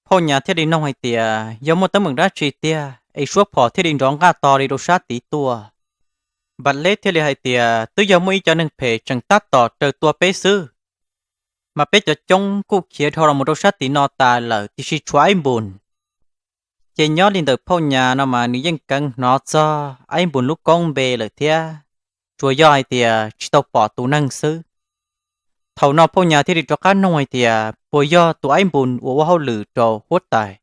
Phauj Nyas thiaj li noog hais tias yog muaj teeb meem dab tsi tiag es suab phom thiaj li nrov nqaj to li rau sab tid tuaj. Npam Leb thiaj li hais tias twb yog muaj ib co neeg phem tseem tab tom raws tua peb xwb, mas peb cov coob kuj khiav dhau los mus rau sab tid no tas lawm tiam sis tshuav Aib Npus. Ces nyob li ntawm Phauj Nyas no mas nws yeej keev hnov txog Aib Npus lub koob npe lawm thiab, tsuas yog hais tias tsis tau pom tus neeg xwb. Thaum no Phauj Nyas thiaj li rov qab noog hais tias puas yog tus Aib Npus uas ua hauj lwm rau huab tais?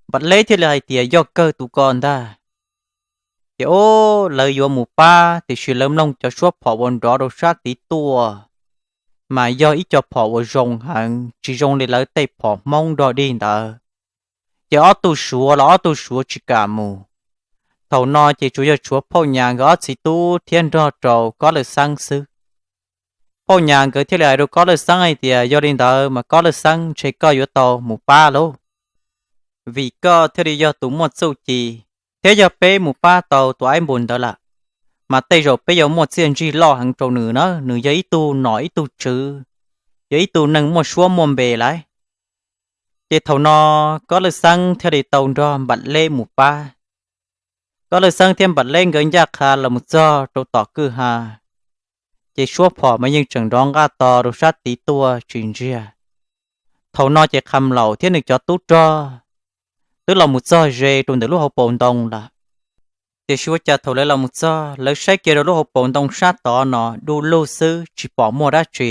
Npam Leb thiaj li hais tias yog kawg tus ko ntag. Ces o, lawv yuav mus pab tiam sis lawv mloog cov suab phom uas nrov rau sab tid tuaj, mas yog ib co phom uas zoo heev tsis zoo li lawv tej phom Hmoob dog dig ntawd. Ces ob tug Suav los ob tug Suav tsis kam mus. Thaum no ces tsuas yog tshuav Phauj Nyas nkawd ob txiv tub thiab nrog rau Kob Lwj Xeeb xwb. Phauj Nyas nkawd thiaj li hais rau Kob Lwj Xeeb hais tias yog li ntawd mas Kob Lwj Xeeb ntshe koj yuav tau mus pab lauj, vim koj thiaj li yog tus muaj txuj ci, thiab yog peb mus pab tau tus Aib Npus ntawd lawm, mas tej zaum peb yuav muaj txiaj ntsig loj heev rau nws na, nws yog ib tug nom ib tug tswv, yog ib tug neeg muaj suab muaj npe lawm. Ces thaum no Kob Lwj Xeeb thiaj li tau nrog Npam Leb mus pab. Kob Lwj Xeeb thiab Npam Leb nkawd ncaj qha los mus txog rau tom kwj ha, ces suab phom mas yeej tseem nrov nqaj to rau sab tid tuaj tsis ntsiag. Thaum no ces Qham Laus thiab nws cov tub rog twb los mus txog ze rau ntawm lub hauv paus ntoo lawm. Tiam sis ua cas thaum lawv los mus txog lawv saib kiag rau lub hauv paus ntoo sab tod no du lug xwb tsis pom muaj dab tsi.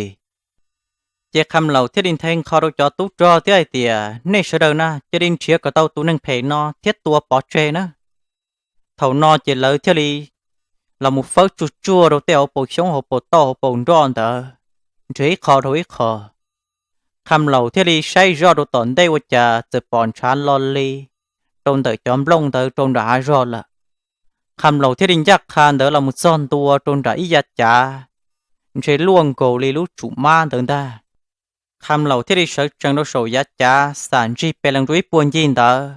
Ces Qham Laus thiaj li nthe nqho rau cov tub rog thiab hais tias nej sawv daws na cia li nrhiav kom tau tus neeg phem no thiab tua pov tseg na. Thaum no ces lawv thiaj li los mus fawb tsuj tsuaj rau tej hauv paus xyoob hauv paus tauj hauv paus nroj ntawd, nrhiav ib qho dhau ib qho. Qham Laus thiaj li saib zoj rau tom ntej ua cas txawm pom ntshav lo li rau ntawm cov nplooj ntawd rau nram hav zog lawm. Qham Laus thiaj li ncaj qha ntawd los mus txog ntua rau nram ib yav cav, ntshe luaj nkaus li lub tsum mab ntawd ntag. Qham Laus thiaj li sawv tsees rau saum yav cav xam ntsig pes lees rau ib puag ncig ntawd.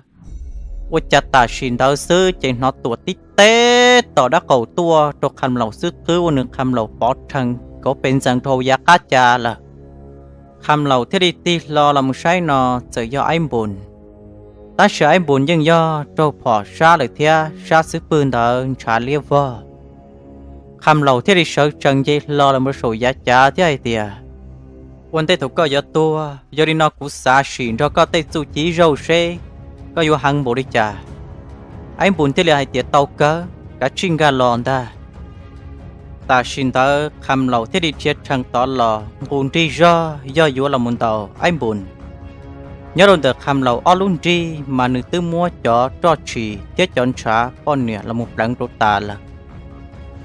Ua cas tam sim ntawd xwb ces hnov tuam tib teb tom dab qaum tuaj rau Qham Laus xwb qwb ua nws Qham Laus pov rhees kauv pes ntxees rau hauv yav qab cav lawm. Qham Laus thiaj li tig hlo los mus saib no txawm yog Aib Npus. Tab sis Aib Npus yeej yog raug phom sab lawm thiab sab xub pwg ntawd ntshav liab vog. Qham Laus thiaj li sawv tsees nce hlo los mus rau saum yav cav thiab hais tias, ua ntej thaum koj yuav tuag, yog li no kuv xav sim nrog koj tej txuj ci zaug seb koj yuav heev npaum li cas. Aib Npus thiaj li hais tias tau kawg, kav tsij nkag los ntag. Tam sim ntawd Qham Laus thiaj li dhia rhees tod los nqus nrig zog yog yuav los mus ntaus Aib Npus. Nyob rau ntawm Qham Laus ob lub nrig mas nws twb muab cov roj tshis thiab cov ntshav poj niam los mus pleev rau tas lawm.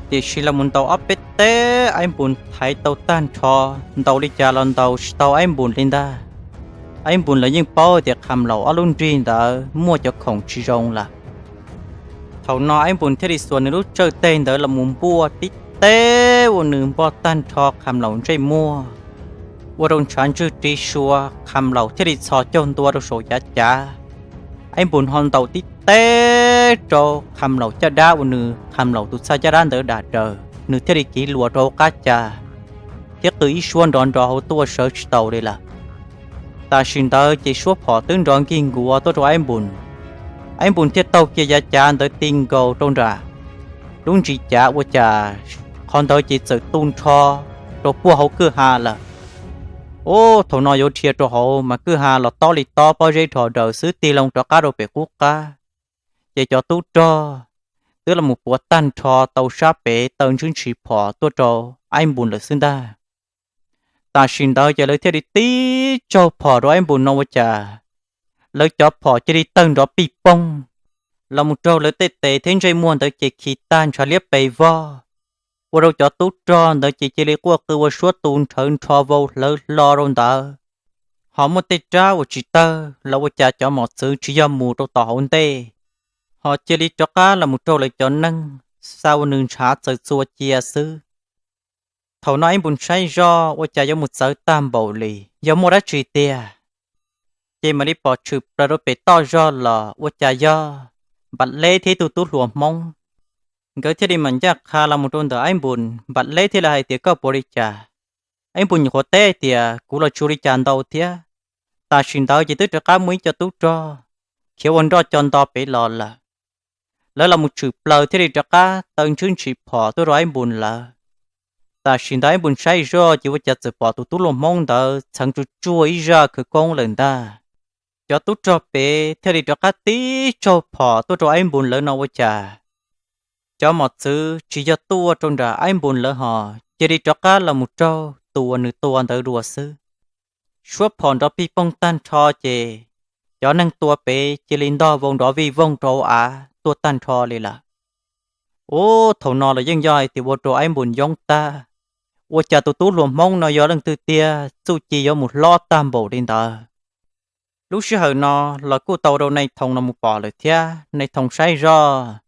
Tiam sis los mus ntaus ob peb teg Aib Npus thaiv tau tag nrho, ntaus li cas los ntaus tsis tau Aib Npus li ntag. Aib Npus los yeej paub tias Qham Laus ob lub nrig ntawd muaj cov khoom tsis zoo lawm. Thaum no Aib Npus thiaj li xuas nws lub tsawj teg ntawd los mus npuaj tib teg ua nws npog tag nrho Qham Laus ntsej muag, ua rau ntshav ntswg ri sua, Qham Laus thiaj li txhos caug ntua rau saum yav cav. Aib Npus ho ntaus tib teg rau Qham Laus caj dab ua nws Qham Laus tus txhaj caj dab ntawd dam daws, nws thiaj li kiv luas rau hauv qab cas thiab qw ib suab nrov nrov hauv tuaj sawv tsis tau li lawm. Tam sim ntawd ces suab phom twb nrov nkig nkuav tuaj rau Aib Npus. Aib Npus thiaj taug kiag yav cav ntawd ti nkaus rau nram lub ntsis cav ua cas qhov ntawd ces txawm tu nrho rau puag hauv kwj ha lawm. Ub, thaum no yuav dhia rau hauv mas kwj ha los tob li tob pob zeb rho daws xwb, tig loo rov qab rau pem qub qab ces cov tub rog twb los mus puav tag nrho tau sab pem taw ntshwb ntshis phom tuaj rau Aib Npus lawm xwb ntag. Tam sim ntawd ces lawv thiaj li tib tsaug phom rau Aib Npus no ua cas lawv cov phom cia li tawg nrov pij poog los mus raug lawv tej tes thiab ntsej muag ntawd ces khi tag ntshav liab pes vog, ua rau cov tub rog ntawd ces cia li quaj qw ua suab tu nrhawv nrho vau hlawv hlo rau ntawd. Ho muaj tej rab uas tsis tawg los ua cas cov mos txwv tsis yog mus rau tom hauv ntej, ho cia li rov qab los mus raug lawv cov neeg, xa ua nws ntshav txaws txua cia xwb. Thaum no Aib Npus saib zoj ua cas yuav mus txawv tag npaum li, yog muaj dab tsi tiag? Ces mam li pom tshwm plaws rau pem toj zog los ua cas yog Npam Leb thiab ib tug tub hluas Hmoob. Nkawd thiaj li mam ncaj qha los mus rau ntawm Aib Npus, Npam Leb thiaj li hais tias koj puas ua li cas? Aib Npus nyuam qhuav teb tias kuv los tsis ua li cas ntau thiab. Tam sim ntawd ces twb rov qab muaj ib co tub rog khiav ua nroj co nto pem los lawm. Lawv los mus tshwm plaws thiaj li rov qab taw ntshwb ntshis phom tuaj rau Aib Npus lawv. Tam sim ntawd Aib Npus saib zoj ces ua cas txawm pom tus tub hluas Hmoob ntawd txheev tsuag tsuag ib zaj khawv koob lawm ntag. Cov tub rog pem thiaj li rov qab tib tsaug phom tuaj rau Aib Npus lawv no ua cas cov mos txwv tsis yog tuaj rau nram Aib Npus lawv ho cia li rov qab los mus raug tus uas nws tua ntawd dua xwb. Suab phom nrov pij poog tag nrho ces cov neeg tua pem cia li ntog vau nrov vij voog rau av tuaj tag nrho li lawm. Ub, thaum no los yeej yog hais tias ua rau Aib Npus yoob tag, ua cas tus tub hluas Hmoob no yog leej twg tiag, txuj ci yuav mus hlob tag npaum li ntawd. Lub sij hawm no los kuj tau rau Nais Thoo los mus pom lawm thiab. Nais Thoo saib zoj,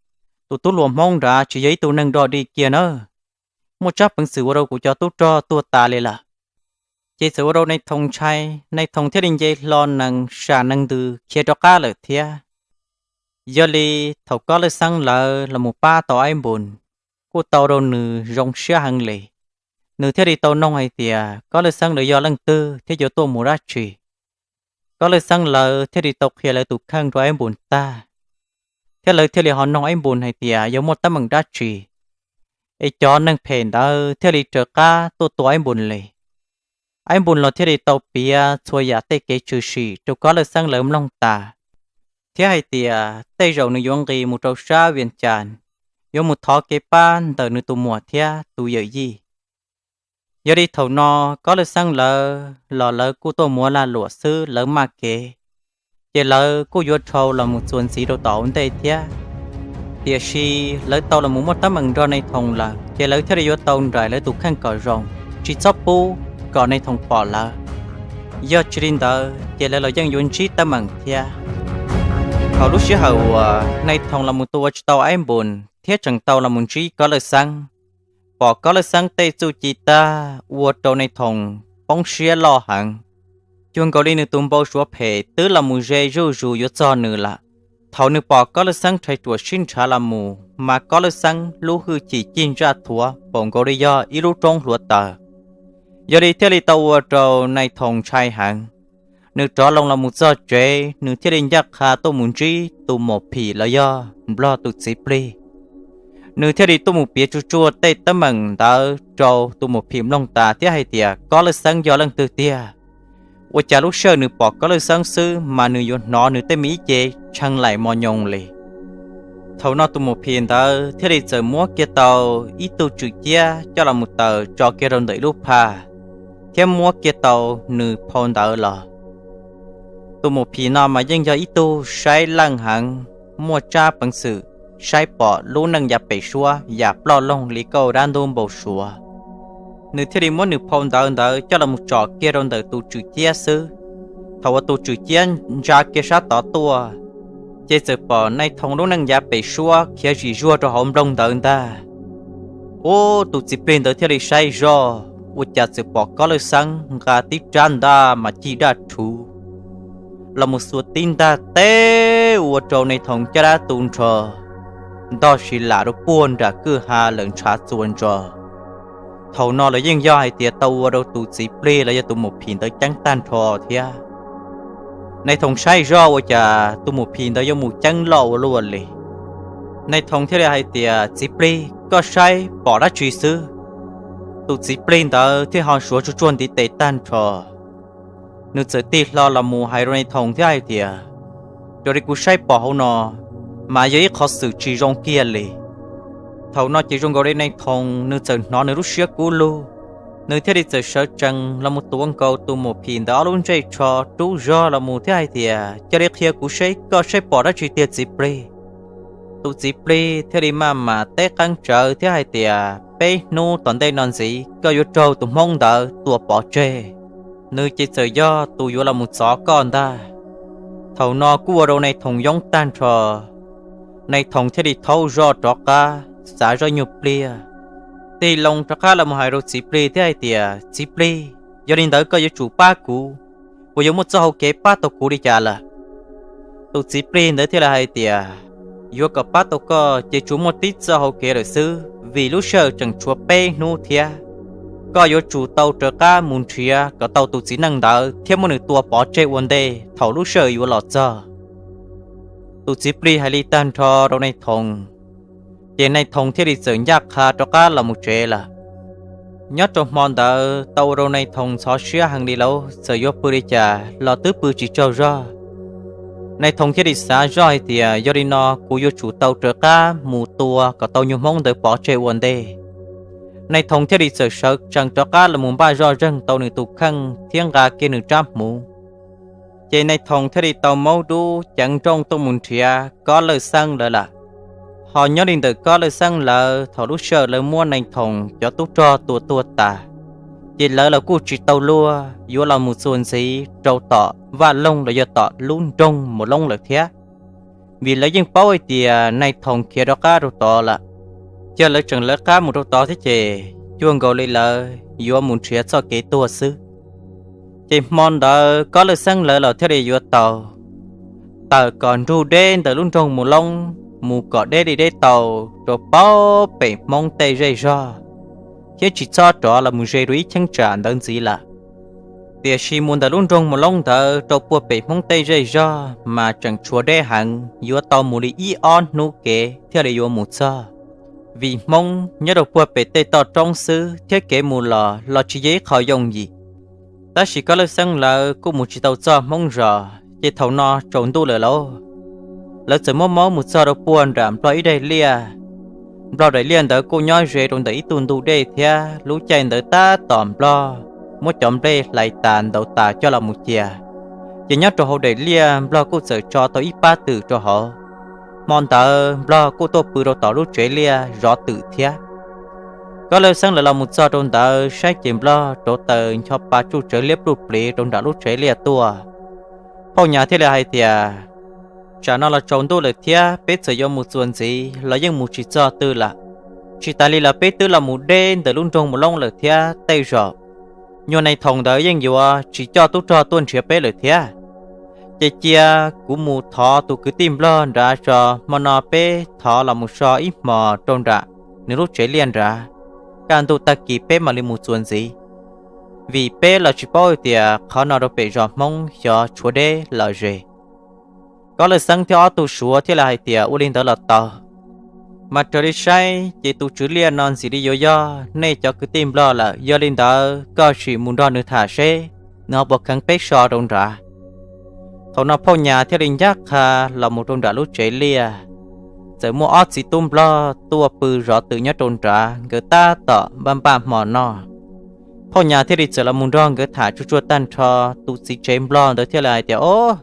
tus tub hluas Hmoob nrad tsis yog ib tug neeg dog dig kiag nawb, muaj tsab peev xwm ua rau kuv cov tub rog tuag tas li lawm. Ces txawm ua rau Nais Thoo ntshai, Nais Thoo thiaj li nce hlo nees sam nees ntws khiav rov qab lawm thiab. Yog li thaum Kob Laj Xeeb lawv los mus pab tau Aib Npus, kuj tau rau nws zoo siab heev li. Nws thiaj li tau noog hais tias Kob Laj Xeeb lawv yog leej twg thiab yuav tuaj mus dab tsi. Kob Laj Xeeb lawv thiaj li tau qhia lawv tus kheej rau Aib Npus tag, thiab lawv thiaj li ho noog Aib Npus hais tias yog muaj teeb meem dab tsi es cov neeg phem ntawd thiaj li raws qab tuaj tua Aib Npus li. Aib Npus los thiaj li tau piav txhua yam tej kev tshwm sim rau Kob Laj Xeeb lawv mloog tas, thiab hais tias tej zaum nws yuav nqis mus rau sab Vias Cas, yuav mus thov kev pab ntawm nws tus muam thiab tus yawm yij. Yog li thaum no Kob Laj Xeeb lawv los lawv kuj tuaj muav lag luam xwb, lawv maj kev, ces lawv kuj yuav dhau los mus txuas ntxiv rau tom hauv ntej thiab. Tiam sis lawv tau los mus muaj teeb meem nrog Nais Thoo lawm, ces lawv thiaj li yuav tau nraim lawv tus kheej kom zoo, tsis txhob pub kom Nais Thoo pom lawv. Yog tsis li ntawd ces lawv los yeej yuav ntsib teeb meem thiab. Thaum lub sij hawm uas Nais Thoo los mus tua tsis tau Aib Npus thiab tseem tau los mus ntsib Kob Laj Xeeb, pom Kob Laj Xeeb tej txuj ci tag ua rau Nais Thoo poob siab loj heev. Cuag nkaus li nws tus npau suav phem twb los mus ze zuj zus yuav txog nws lawm. Thaum nws pom Kob Laj Xeeb rhais ruam sib nrhav los mus, mas Kob Laj Xeeb lub hwj chim cig ntsaj thuav npaum nkaus li yog ib lub roob hluav taws. Yog li thiaj li tau ua rau Nais Thoo ntshai heev. Nws rov loo los mus txog tsev, nws thiaj li ncaj qha tuaj mus ntsib tus maum phim los yog Nplog tus txiv plig. Nws thiaj li tuaj mus piav tsuag tsuag tej teeb meem ntawd rau tus maum phim mloog tas thiab hais tias Kob Laj Xeeb yog leej twg tiag, ua cas lub sij hawm nws pom Kob Laj Xeeb xwb mas nws yuav hnov nws tej me ib ce tshee laim mos nyoos li. Thaum no tus mus phim ntawd thiaj li txawm muab kiag tau ib tug tswm ciab coj los mus taws tso kiag rau ntawm ib lub phaj, thiab muab kiag tau nws phau ntawv los. Tus mus phim no mas yeej yog ib tug saib leej heev, muaj tsab peev xwm saib pom lub neej yav pem suab yam ploj loog li kauj dab ntub npau suav. Nws thiaj li muab nws phau ntawv ntawd coj los mus tsom kiag rau ntawm tus tswm ciab xwb. Thaum uas tus tswm ciab ntsa kiag sab tod tuaj, ces txawm pom Nais Thoo lub neej yav pem suab khiav zim zuag rau hauv nplooj ntawd ntag. Ub, tus txiv plig ntawd thiaj li saib zoj, ua cas txawm pom Kob Lawj Xeeb nqa tib rab ntaj mas cig daj rhuv los mus xuas tib ntaj teb ua rau Nais Thoo caj dab tu nrho ntog si lam rau puag nram kwj ha lawm ntshav txuas ntsos. Thaum no los yeej yog hais tias tau ua rau tus txiv plig los yog tus mus phim ntawd ceeb tag nrho thiab. Nais Thoo saib zoj ua cas tus mus phim ntawd yuav mus ceeb loj ua luaj li. Nais Thoo thiaj li hais tias, Txiv plig, koj saib pom dab tsi xwb? Tus txiv plig ntawd thiaj ho suav tsuag tsuag ntiv tes tag nrho. Nws txawm tig hlo los mus hais rau Nais Thoo thiab hais tias, Raws li kuv saib pom hauv no mas yog ib qhov xwm tsis zoo kiag li. Thaum no ces zoo nkaus li Nais Thoo nws txawm hnov nws lub siab kub lug, nws thiaj li txawm sawv tsees los mus tuav nkaus tus mus phim ntawd ob lub ntsej tsho rub zog los mus thiab hais tias, Cia li qhia kuv seb koj saib pom dab tsi tiag txiv plig. Tus txiv plig thiaj li maj mam teb qeeb tsawv thiab hais tias, Peb hnub tom ntej no ntxiv koj yuav raug tus hmoob ntawd tua pov tseg. Nws ces txawm yog tus yuav los mus txov koj ntag. Thaum no kuj ua rau Nais Thoo yoob tag nrho. Nais Thoo thiaj li thaub zoj rov qab, xav zoj nyuag pliag, tig loo rov qab los mus hais rau txiv plig thiab hais tias, Txiv plig, yog li ntawd koj yuav tsum pab kuv, kuv yuav muaj txoj hau kev pab tau kuv li cas lawm? Tus txiv plig ntawd thiaj li hais tias, Yuav kom pab tau koj ces tsuas muaj tib txoj hau kev lawm xwb, vim lub sij hawm tseem tshuav peb hnub thiab. Koj yuav tsum tau raws qab mus nrhiav kom tau tus txiv neej ntawd thiab muab nws tua pov tseg ua ntej thaum lub sij hawm yuav los txog. Tus txiv plig hais li tag nrho rau Nais Thoo, ces Nais Thoo thiaj li txawm ncaj qha rov qab los mus tsev lawm. Nyob rau hmo ntawd tau ua rau Nais Thoo ntxhov siab heev li lauj, txawm yuav pw li cas los twb pw tsis tsaug zog. Nais Thoo thiaj li xav zoj hais tias, Yog li no kuv yuav tsum tau raws qab mus tua kom tau nyuag hmoob ntawd pov tseg ua ntej. Nais Thoo thiaj li txawm sawv tsees rov qab los mus npaj zoj zeeg tau nws tus kheej thiab nqa kiag nws rab hmuv, ces Nais Thoo thiaj li tau maub dub ceev nrooj tuaj mus nrhiav Kob Lawj Xeeb lawv lawm. Ho nyob li ntawm Kob Lawj Xeeb lawv, thaum lub sij hawm lawv muab Nais Thoo cov tub rog tua tuag tas, ces lawv los kuj tsis tau luag yuav los mus txuas ntxiv rau tom Vaj Loog los yog tom lub nroog Mus Loob lawm thiab, vim lawv yeej paub hais tias Nais Thoo khiav rov qab rau tod lawm. Yog lawv tseem lawv qab mus rau tod thiab ces cuag nkaus li lawv yuav mus nrhiav txoj kev tuag xwb. Ces hmo ntawd Kob Lawj Xeeb lawv los thiaj li yuav tau tawm kom nrug deb ntawm lub nroog Mus Loob mus kom deb li deb tau rau pem Hmoob tej zej zog, thiab tsis txhob rov los mus ze rau ib cheeb tsam ntawd ntxiv lawm. Tiam sis mus ntawm lub nroog Mus Loob ntawd rau puag pem Hmoob tej zej zog mas tseem tshuav deb heev, yuav tau mus li ib ob hnub kev thiaj li yuav mus txog, vim Hmoob nyob rau puag pem tej toj roob xwb thiab kev mus los los tsis yog ib qho yooj yim. Tab sis Kob Lawj Xeeb lawv kuj mus tsis tau txog Hmoob zos, ces thaum no tsaus ntuj lawm lauj, lawv txawm muab maub mus txog rau puag nram Nplog ib daim liaj. Nplog daim liaj ntawd kuj nyob ze rau ntawm ib tug ntug dej thiab lub caij ntawd tab tom Nplog muab cov nplej hlais tas ntaus tas coj los mus cia, ces nyob rau hauv daim liaj Nplog kuj txawm tso tau ib pab twm rau hauv. Hmo ntawd Nplog kuj tuaj pw rau tom lub tsev liaj zov twm thiab. Kob Lawj Xeeb lawv los mus txog rau ntawd saib ces Nplog rauv taws ncho pa tsuj tsawv liab pluj pliv rau nram lub tsev liaj tuaj. Phauj Nyas thiaj li hais tias, Tsam no los tsaus ntuj lawm thiab peb txawm yuav mus txuas ntxiv los yeej mus tsis txog twg lawm. Tsis tas li los peb twb los mus deb ntawm lub nroog Mus Loob lawm thiab tej zaum nyuag Nais Thoom ntawd yeej yuav tsis coj tub rog tuaj nrhiav peb lawm thiab. Ces cia kuv mus thov tus kwv tij Nplog nrad tso, hmo no peb thov los mus so ib hmos rau nram nws lub tsev liaj nrad, kaj ntug tag kis peb mam li mus txuas ntxiv. Vim peb los tsis paub hais tias qhov no rau pem zos Hmoob xyov tshuav deb los ze. Kob Lawj Xeeb thiab ob tug Suav thiaj li hais tias, Ua li ntawd los tau. Mas raws li saib ces tus tswv liaj no ntxim li yuav yog nej cov kwv tij Nplog lawm, yog li ntawd koj sim mus nrog nws tham seb nws ho puas kheev peb so rau nrad. Thaum no Phauj Nyas thiaj li ncaj qha los mus rau nram lub tsev liaj, txawm muaj ob txiv tub nplog tuaj pw zov twm nyob rau nrad, nkawd tab tom npaj npaj hmo noj. Phauj Nyas thiaj li txawm los mus nrog nkawd tham tsuag tsuag tag nrho, tus txiv tsev nplog ntawd thiaj li hais tias, Ob,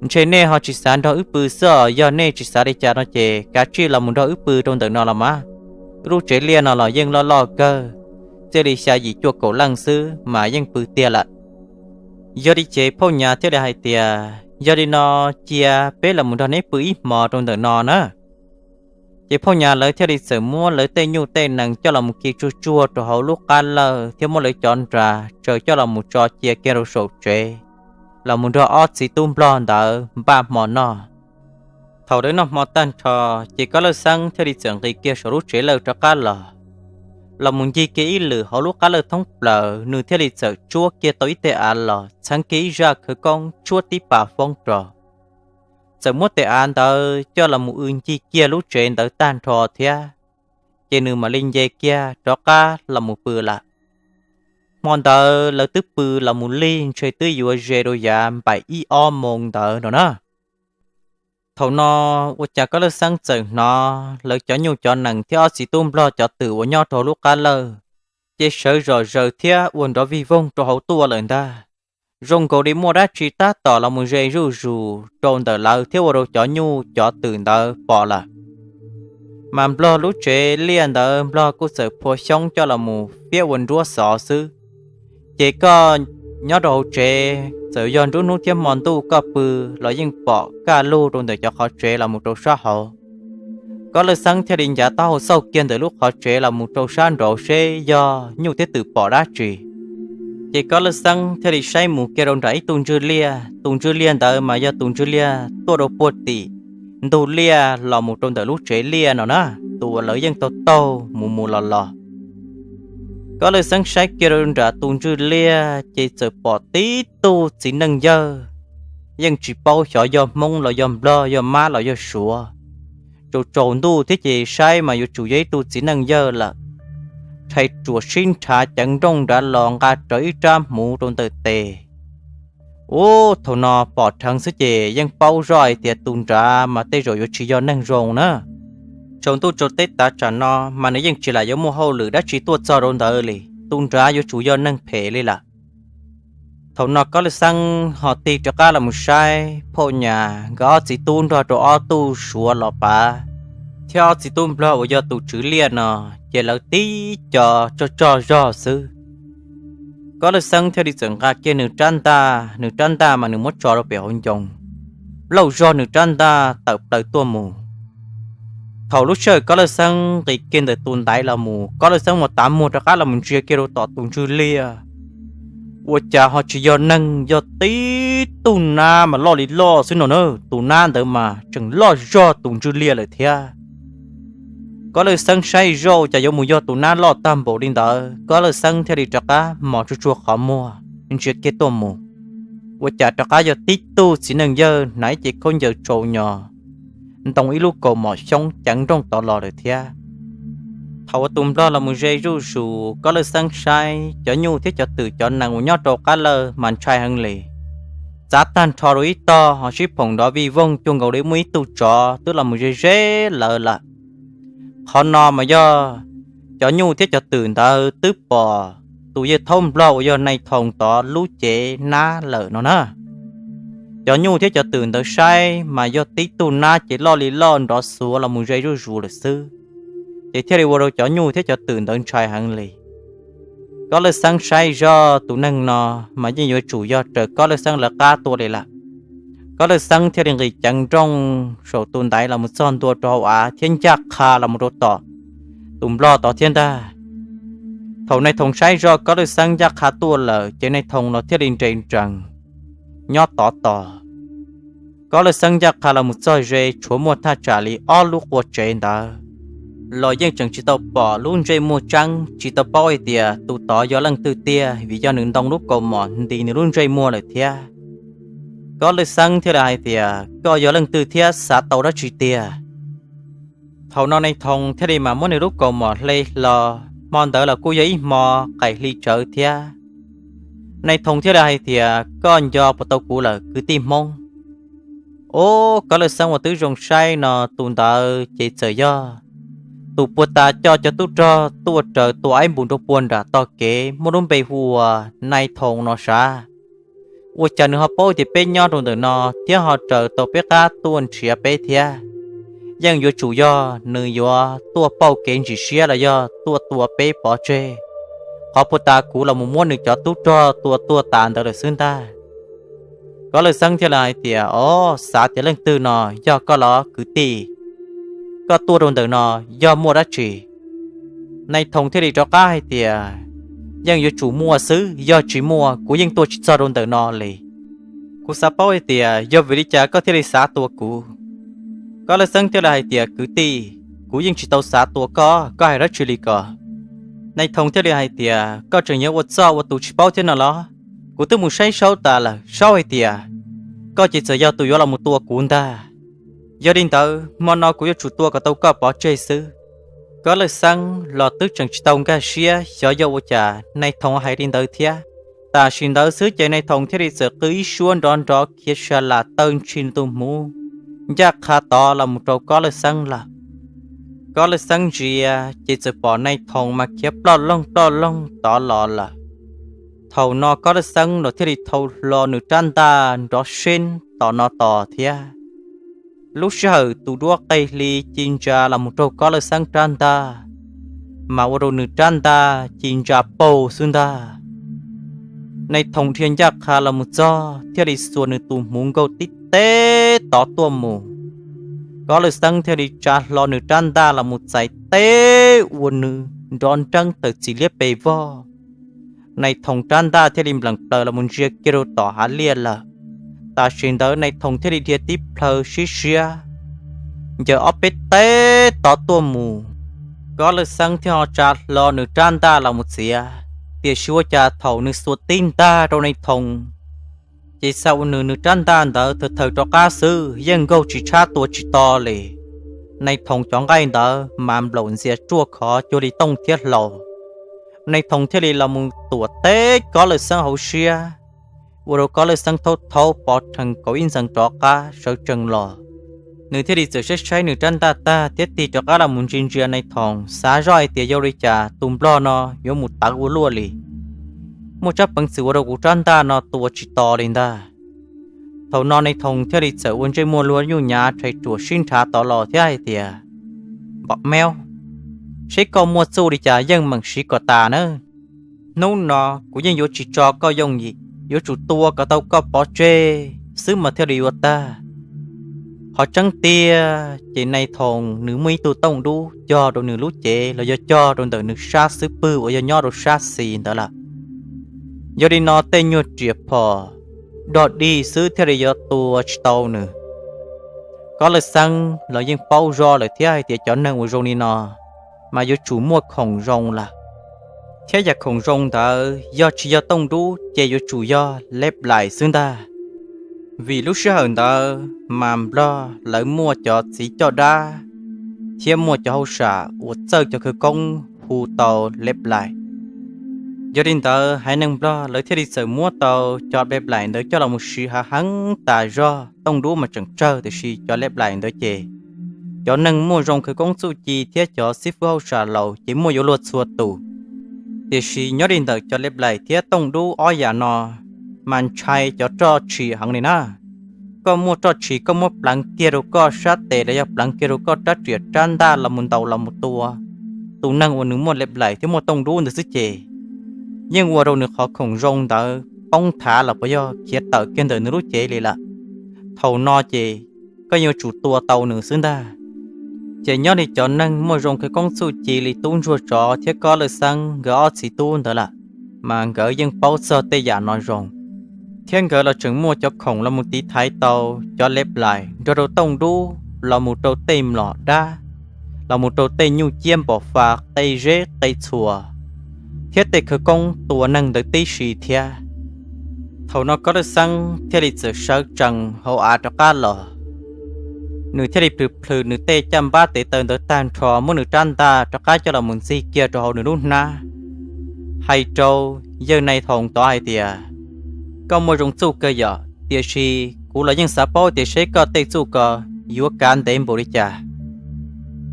ntshe nej ho tsis xav nrog wb pw xwb os, yog nej tsis xav li cas no ces kav tsij los mus nrog wb pw rau ntawm no los mas. Wb lub tsev liaj no los yeej loj loj kawg, txij li xya yim cuaj kaum leej xwb mas yeej pw tiag lawm. Yog li ces Phauj Nyas thiaj li hais tias, Yog li no cia peb los mus nrog neb pw ib hmo rau ntawm no na. Ces Phauj Nyas lawv thiaj li txawm muab lawv tej nyuj tej nees coj los mus khi tsuag tsuag rau hauv lub qab lawj thiab muab lawv cov nras tsaws coj los mus tso cia kiag rau saum tsev, los mus nrog ob txiv tub nplog ntawd npaj hmo noj. Thaum lawv noj hmo tag nrho, ces Kob Lawj Xeeb thiaj li txawm nqis kiag saum lub tsev lawj rov qab los, los mus ncig kiag ib lwm hauv lub qab lawj thoob plaws, nws thiaj li txawm tsuab kiag tau ib teg av los txheev kiag ib zaj khawv koob tshuab tib pas foob rau. Txawm muab tes av ntawd coj los mus w ncig kiag lub tsev ntawd tag nrho thiab, ces nws mam li nce kiag rov qab los mus pw lawm. Hmo ntawd lawv twb pw los mus lig ntshe twb yuav ze rau yav npaum ib ob moos ntawd no na. Thaum no ua cas Kob Lawj Xeeb txawm hnov lawv cov nyuj cov nees thiab ob txiv tub nplog cov twm uas nyob rau lub qab lawj, ces sawv zom zaws thiab ua nrov vij voog rau hauv tuaj lawm ntag. Zoo nkaus li muaj dab tsi tab tom los mus ze zuj zus rau ntawm lawv thiab ua rau cov nyuj cov twm ntawd pom lawm. Mas nplog lub tsev liaj ntawd nplog kuj txawm phua xyoob coj los mus fiab ua nruab xov xwb. Ces koj nyob rau hauv tsev, txawm yog nruab hnub thiab hmo ntuj koj pw los yeej pom kaj lug rau ntawm cov qhov tsev los mus rau sab hauv. Kob Lawj Xeeb thiaj li ncav taub hau xauj kiag ntawm lub qhov tsev los mus rau sab nraud seb yog nyuj thiab twm pom dab tsi. Ces Kob Lawj Xeeb thiaj li saib mus kiag rau nram ib tug ntswj liaj, tus ntswj liaj ntawd mas yog tus ntswj liaj tuaj rau puag tim ntug liaj los mus rau ntawm lub tsev liaj no na, tus uas lawv yeej taug taug mus mus los los. Kob Lawj Xeeb saib kiag rau nram tus ntswj liaj ces txawm pom tib tug txiv neej yawg, yeej tsis paub xyov yog Hmoob los yog Nplog, yog Mab los yog Suav. Tsaus tsaus ntuj thiab ces saib mas yuav tsum yog ib tug txiv neej yawg lawm, rhais ruam sib nrhav ceev nrooj nrad los nqa rawv ib rab hmuv rau ntawm tes. Ub, thaum no pom dheev xwb ces yeej paub zoj hais tias tus nrad mas tej zaum yuav tsis yog neeg zoo na. Tsaus ntuj tsaus teb tav tsam no mas nws yeej tsis lam yuav muaj hauj lwm dab tsi tuaj txog rau ntawd li, tus nrad yuav tsum yog neeg phem li lawm. Thaum no Kob Lawj Xeeb ho tig rov qab los mus saib Phauj Nyas nkawd ob txiv tub nrog rau ob tug Suav los pav thiab ob txiv tub Nplog uas yog tus tswv liaj no, ces lawv tib co tso tso zog xwb. Kob Lawj Xeeb thiaj li txawm nqa kiag nws rab ntaj, nws rab ntaj mas nws muab tso rau pem hauv ncoo, lauj zog nws rab ntaj tawm plaws tuaj mus. Thaum lub sij hawm Kob Lawj Xeeb nqis kiag ntawm tus ntaiv los mus, Kob Lawj Xeeb mus tav muag rov qab los mus ntsia kiag rau tom tus ntswj liaj, ua cas ho tsis yog neeg, yog tib tug nab mas loj li loj xwb no na. Tus nab ntawd mas tseem loj zog tus ntswj liaj lawm thiab. Kob Lawj Xeeb saib zoj cas yuav mus yog tus nab loj tag npaum li ntawd, Kob Lawj Xeeb thiaj li rov qab mos tsuag tsuag qhov muag ntsia kiag tuaj mus, ua cas rov qab yog tib tug txiv neej yawg hnav ib cev khaub ncaws tsaus nyos, ntoo ib lub kaus mom xyoob ceev nrooj tod los lawm thiab. Thaum uas tus Nplog los mus ze zuj zus, Kob Lawj Xeeb saib cov nyuj thiab cov twm cov nees uas nyob rau qab lawj mas ntshai heev li. Txav tag nrho rau ib tog ho sib phoom nrov vij voog cuag nkaus li muaj ib tug tsov twb los mus ze ze lawv lawm. Qhov no mas yog cov nyuj thiab cov twm ntawd twb pom tus yawg thaub Nplog uas yog Nais Thoo tod lub cev nab lawm no na. Cov nyuj thiab cov twm ntawd saib mas yog tib tug nab ces loj li loj nrov xuav los mus ze zuj zus lawm xwb, ces thiaj li ua rau cov nyuj thiab cov twm ntawd ntshai heev li. Kob Lawj Xeeb saib zoj tus neeg no mas yeej yuav tsum yog raws Kob Lawj Xeeb lawv qab tuaj li lawm. Kob Lawj Xeeb thiaj li nqis ceev nrooj saum tus ntaiv los mus txog ntua rau hauv av thiab ncaj qha los mus rau tom tus Nplog tod thiab ntag. Thaum Nais Thoo saib zoj Kob Lawj Xeeb ncaj qha tuaj lawm ces Nais Thoo los thiaj li nres nrees nyob tod tos. Kob Lawj Xeeb ncaj qha los mus txog ze tshuav muaj thaj tsam li ob lub qua tsev ntawd los yeej tseem tsis tau pom lub ntsej muag tseeb, tsis tau paub hais tias tus tod yog leej twg tiag, vim yog nws ntoo lub kaus mom nti nws lub ntsej muag lawm thiab. Kob Lawj Xeeb thiaj li hais tias, Koj yog leej twg thiab xav tau dab tsi tiag? Thaum no Nais Thoo thiaj li mam muab nws lub kaus mom hle hlo, hmo ntawd los kuj yog ib hmo qaim hli tsawv thiab. Nais Thoo thiaj li hais tias, Koj nco puas tau kuv lawm kwv tij Hmoob? Ob, Kob Lawj Xeeb uas twb zoo saib no tus ntawd ces txawm yog tus puag ta coj cov tub rog tuaj raws tua aib npus nrug puag nram tog kev muaj lub npe hu ua Nais Thoo no sav. Ua cas nws ho paub tias peb nyob rau ntawm no thiab ho raws tau peb qab tuaj nrhiav peb thiab? Yeej yuav tsum yog nws yuav tuaj pauj kev ntsis siab los yog tuaj tua peb pov tseg. Qhov puag ta kuv los mus muab nws cov tub rog tua tuag tas ntawd lawm xwb ntag. Kob Lawj Xeeb thiaj li hais tias, Ob, xav tias leej twg no yog koj los kwv tij? Koj tuaj rau ntawm no yog muaj dab tsi? Nais Thoo thiaj li rov qab hais tias, Yeej yuav tsum muaj xwb, yog tsis muaj kuv yeej tuaj tsis txog rau ntawm no li. Kuv xav paub hais tias yog vim li cas koj thiaj li xav tua kuv. Kob Lawj Xeeb thiaj li hais tias, Kwv tij, kuv yeej tsis tau xav tua koj, koj hais dab tsi li ko? Nais Thoo thiaj li hais tias, Koj tseem yuav ua txuj ua tus tsis paub thiab no los? Kuv twb mus saib saub tas lawm, saub hais tias koj ces txawm yog tus yuav los mus tua kuv ntag. Yog li ntawd hmo no kuv yuav tsum tua kom tau koj pov tseg xwb. Kob Lawj Xeeb los twb tseem tsis tau nkag siab xyov yog ua cas Nais Thoo hais li ntawd thiab. Tam sim ntawd xwb ces Nais Thoo thiaj li txawm qw ib suab nrov nrov khiav sa las taw ntshis nws tus hmuv ncaj qha tod los mus rau Kob Lawj Xeeb lawm. Kob Lawj Xeeb ntsia ces txawm pom Nais Thoo mas khiav ploj loog ploj loog tod los lawm. Thaum no Kob Lawj Xeeb los thiaj li thau hlo nws rab ntaj nrov seb tom no tos thiab. Lub sij hawm tus duab qe hli ci ntsa los mus raug Kob Lawj Xeeb rab ntaj, mas ua rau nws rab ntaj ci ntsa paug xwb ntag. Nais Thoo dhia ncaj qha los mus txog thiaj li xuas nws tus hmuv nkaug tib teb tod tuaj mus. Kob Lawj Xeeb thiaj li tsa hlo nws rab ntaj los mus txais teb ua nws nrov nreeb tawm txim liab pes vog. Nais Thoo rab ntaj thiaj li nplees plaws los mus ntsia kiag rau tom hav liaj lawm. Tam sim ntawd Nais Thoo thiaj li dhia tib plhaw sib siab ncaws ob peb teb tod tuaj mus. Kob Lawj Xeeb thiaj ho tsa hlo nws rab ntaj los mus txiav, tiam sis ua cas thaum nws xuas tib ntaj rau Nais Thoo, ces xav ua nws nws rab ntaj ntawd thaws thaws rov qab xwb yeej nkaug tsis tshab tua tsis to li. Nais Thoo cov nqaij ntawd mas nplaum ntxias ruaj khov cuag li tooj thiab hlau. Nais Thoo thiaj li los mus tuam teb Kob Lawj Xeeb hauv siab, ua rau Kob Lawj Xeeb thaub thaub pov rhees kauv ib ntxees rov qab sawv tsees los. Nws thiaj li txawm saib saib nws rab ntaj tag thiab tig rov qab los mus ntsia ntsia Nais Thoo, xav zoj hais tias yog li cas tus nplog no yuav mus tawv ua luaj li. Muaj tsab peev xwm ua rau kuv rab ntaj no tua tsis to li ntag. Thaum no Nais Thoo thiaj li txawm ua ntsej muag luag nyuj nyav rhais ruam sib nrhav tod los thiab hais tias, Npam Meub, seb koj muaj txuj li cas yeej meem siv kom tas nawb. Hnub no kuv yeej yuav tsis tso koj yooj yim, yuav tsum tua kom tau koj pov tseg xwb mas thiaj li yuav tag. Qhov tseeb tiag ces Nais Thoo nws muaj ib tug tooj dub cog rau nws lub cev los yog cog rau ntawm nws sab xub pwg uas yog nyob rau sab xis ntawd lawm. Yog li no tej nyuag riam phom dog dig xwb thiaj li yuav tua tsis tau nws. Kob Lawj Xeeb los yeej paub zog lawm thiab hais tias cov neeg uas zoo li no mas yuav tsum muaj khoom zoo lawm, thiab yam khoom zoo ntawd yog tsis yog tooj dub ces yuav tsum yog leb plais xwb ntag. Vim lub sij hawm ntawd mas nplog lawv muaj cov txiv coj dab thiab muaj cov hauj sam uas txawj cov khawv koob hu tau leb plais. Yog li ntawd haiv neeg nplog lawv thiaj li txawm muab tau cov leb plais ntawd coj los mus siv hav heev tas zog. Tooj dub mas tseem tsawg tiam sis cov leb plais ntawd ces cov neeg muaj zoo khawv koob txuj ci thiab cov xib fwb hauj sam laus ces muaj yuav luag txhua tus. Tiam sis nyob li ntawm cov leb plais thiab tooj dub ob yam no mas ntshai cov roj tshis heev li na. Koj muaj roj tshis koj muab pleev kiag rau koj sab tes los yog pleev kiag rau koj rab riam rab ntaj los mus ntaus los mus tua tus neeg uas nws muaj leb plais thiab muaj tooj dub ntawd xwb ces yeej ua rau nws qhov khoom zoo ntawd poob thav los puas yog khiav tawm kiag ntawm nws lub cev li lawm. Thaum no ces koj yuav tsum tua tau nws xwb ntag. Ces nyob li cov neeg muaj zoo khawv koob txuj ci li tub ntsuag tsov thiab Kob Lawj Xeeb nkawd ob txiv tub ntawd lawm, mas nkawd yeej paub txog tej yam no zoo, thiab nkawd los tseem muaj cov khoom los mus tiv thaiv tau cov leb plais nrog rau tooj dub los mus rau tej mlom dab, los mus rau tej nyuj ciab npom fa qe zeb qe txhua, thiab tej khawv koob tua neeg ntawd tib si thiab. Thaum no Kob Lawj Xeeb thiaj li txawm sawv tsees hauv av rov qab los. Nws thiaj li plhws plhws nws tej caj npab tes taw ntawd tag nrho, muab nws rab ntaj rov qab coj los mus ntxig kiag rau hauv nws lub hnab, hais rau yawg Nais Thoos tod hais tias, Koj muaj zoo txuj kawg yom, tiam sis kuv los yeej xav paub tias seb koj tej txuj ko yuav kav ntev npaum li cas.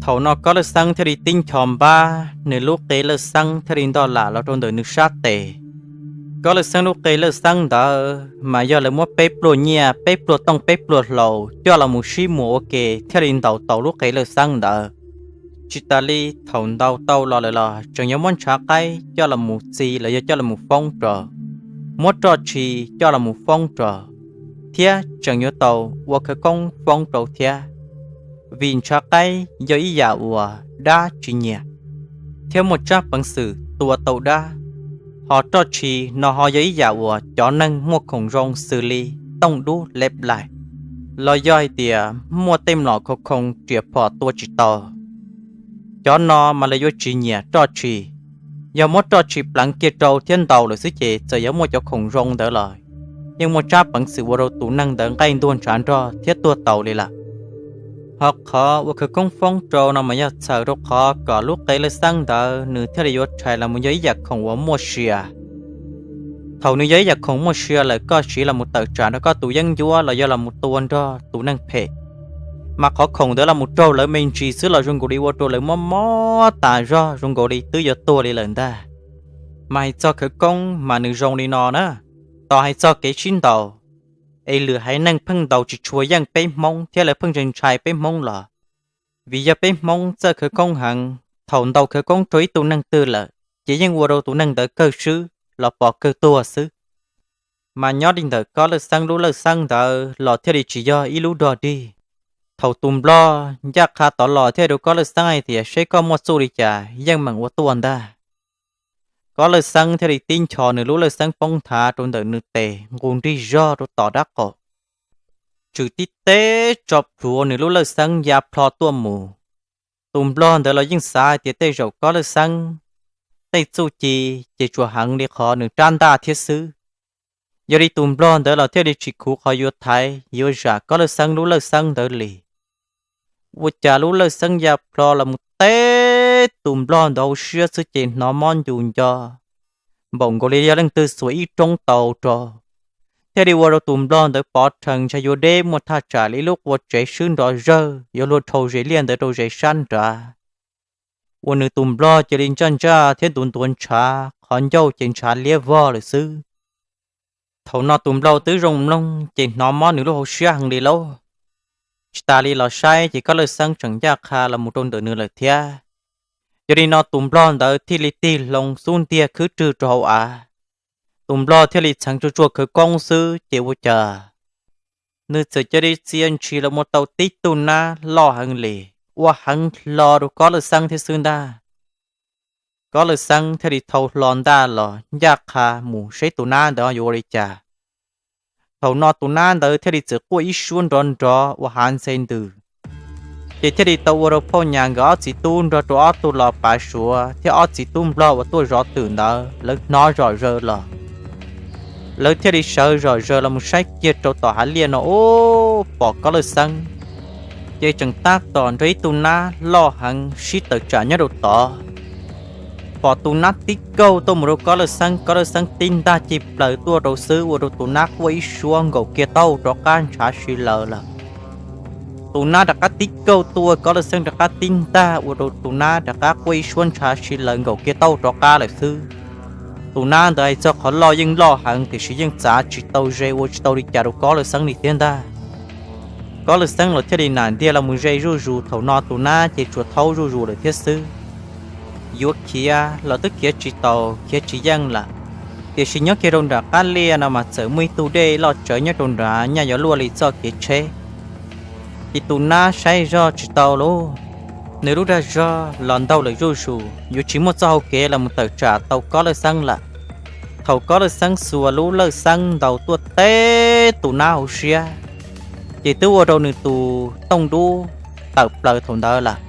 Thaum no Kob Lawj Xeeb thiaj li tib ncho npab, nws lub qe lawj xeeb thiaj li ntog lam los rau ntawm nws sab tes. Kob Lawj Xeeb lub qe lawj xeeb ntawd mas yog lawv muab peb pluag nyiaj, peb pluag tooj, peb pluag hlau coj los mus sib muas ua ke thiaj li ntaus tau lub qe lawj xeeb ntawd. Tsis tas li thaum ntaus tau los lawm los tseem yuav muab ntshav qaib coj los mus txi los yog coj los mus foob rau, muab roj tshis coj los mus foob rau, thiab tseem yuav tau ua khawv koob foob rau thiab. Vim ntshav qaib yog ib yam uas dab tsis nyiam, thiab muaj tsab peev xwm tua tau dab, ho roj tshis no ho yog ib yam uas cov neeg muaj khoom zoo xws li tooj dub leb laim, los yog hais tias muaj tej mlom khov khoo riam phom tua tsis tau, cov no mas lawv yuav tsis nyiam roj tshis. Yog muab roj tshis pleev kiag rau thiab ntaus lawm xwb ces txawm yuav muaj cov khoom zoo ntawd los yeej muaj tsab peev xwm ua rau tus neeg ntawd nqaij ntuag ntshav nrog thiab tuag tau li lawm. Ho qhov ua khawv koob foob rau no mas yog txhawm rau qhov kom lub qe lawj xeeb ntawd nws thiaj li yuav rhais los mus yog ib yam khoom uas muaj sia. Thaum nws yog ib yam khoom muaj sia lawm koj siv los mus tawm tsam nrog koj tus yeeb ncuab los yog los mus tua nrog tus neeg phem, mas qhov khoom ntawd los mus raug lawv me ntsis xwb los zoo nkaus li ua rau lawv mob mob tas zog zoo nkaus li twb yuav tuag li lawm ntag. Mas hais txog khawv koob mas nws zoo li no na, tos hais txog kev sib ntaus, es lwm haiv neeg pheej ntaus tsis tshua yeej peb Hmoob thiab lawv pheej ntshai ntshai peb Hmoob los vim yog peb Hmoob txawj khawv koob heev, thaum ntaus khawv koob rau ib tug neeg twg lawm ces yeej ua rau tus neeg ntawd kawg swb los pom kawg tuag xwb. Mas nyob li ntawm Kob Lawj Xeeb lub lawj xeeb ntawd los thiaj li tsis yog ib lub dog dig. Thaum tus nplog ncaj qha tod los thiaj rau Kob Lawj Xeeb hais tias seb koj muaj txuj li cas yeej meem ua tuaj ntag. Kob Lawj Xeeb thiaj li tib nchos nws lub lawj xeeb poob nthav rau ntawm nws tes nqus nrig zog rau tom dab qaum, tswm tib teb tso plhuav nws lub lawj xeeb ya plho tuaj mus. Tus nplog ntawd los yeej xav hais tias tej zaum Kob Lawj Xeeb tej txuj ci ces tsuas heev li qhov nws rab ntaj thiab xwb. Yog li tus nplog ntawd los thiaj li tsis khuv qhov yuav thaiv yuav zam Kob Lawj Xeeb lub lawj xeeb ntawd li. Ua cas lub lawj xeeb ya plho los mus teb tus nplog ntawd hauv siab xwb ces hnov mob ncus nco npaum nkaus li yog leej twg xuas ib roob taus rau, thiaj li ua rau tus nplog ntawd pov rhees ntshai yuav deb muaj thaj tsam li ib lub qua tsev swb nrov zawg yuav luag dhau zes liaj ntawd rau zes sab nrad. Ua nws tus nplog cia li ntsaj ntsaj thiab ntuav ntuav ntshav, qhov ncauj ces ntshav liab vog lawm xwb. Thaum no tus nplog twb zoo mloog ces hnov mob nws lub hauv siab heev li lauj. Tsis tas li los saib ces Kob Lawj Xeeb tseem ncaj qha los mus rau ntawm nws lawm thiab. Yog li no tus nplog ntawd thiaj li tig hlo xub ntiag khwb rwg rau hauv av. Tus nplog thiaj li txheev tsuag tsuag khawv koob xwb ces ua cas nws txawm cia li txia ntshis los mus tau tib tug nab loj heev li, ua heev hlo rau Kob Lawj Xeeb thiab xwb ntag. Kob Lawj Xeeb thiaj li thau hlo ntaj los ncaj qha mus saib tus nab ntawd yuav ua li cas. Thaum no tus nab ntawd thiaj li txawm quaj ib suab nrov nrov ua hav ntxhe ntws, ces thiaj li tau ua rau phauj Nyas nkawd ob txiv tub nrog rau ob tug los pav Suav thiab ob txiv tub nplog uas tuaj zov twm ntawd lawv hnov zom zaws los. Lawv thiaj li sawv zom zaws los mus saib kiag rau tom hav liaj no ub, pom Kob Lawj Xeeb ces tseem tab tom nrog ib tug nab loj heev sib tawm tsam nyob rau tod. Pom tus nab tib kaug tuaj mus rau Kob Lawj Xeeb, Kob Lawj Xeeb tib ntaj cig plaws tuaj rau xwb ua rau tus nab quaj ib suab nkaum kiag taub hau rov qab ntshav si lawm lawm. Tus nab rov qab tib kaug tuaj, Kob Lawj Xeeb rov qab tib ntaj ua rau tus nab rov qab quaj ib suab ntshav si lawm nkaum kiag taub hau rov qab lawm xwb. Tus nab ntawd hais txog qhov loj yeej loj heev tiam sis yeej txav tsis tau ze ua tsis tau li cas rau Kob Lawj Xeeb li thiab ntag. Kob Lawj Xeeb los thiaj li nam ntiag los mus ze zuj zus, thaum no tus nab ces tsuas thaub zuj zus lawm thiab xwb. Yuav khiav los twb khiav tsis tau, khiav tsis yeej lawm. Tiam sis nyob kiag rau nram qab liaj no mas txawm muaj ib tug dej loj tsawv nyob rau nrad, nyaj yuav luaj li txoj kev tsheb. Ces tus nab saib zog tsis tau lauj, nws lub dag zog los ntaug lawm zuj zus, yuav tsis muaj txoj hau kev los mus tawm tsam tau Kob Lawj Xeeb lawm. Thaum Kob Lawj Xeeb xuas lub lawj xeeb ntaus tuaj teb tus nab hauv siab, ces twb ua rau nws tus tooj dub tawm plaws thaum ntawd lawm.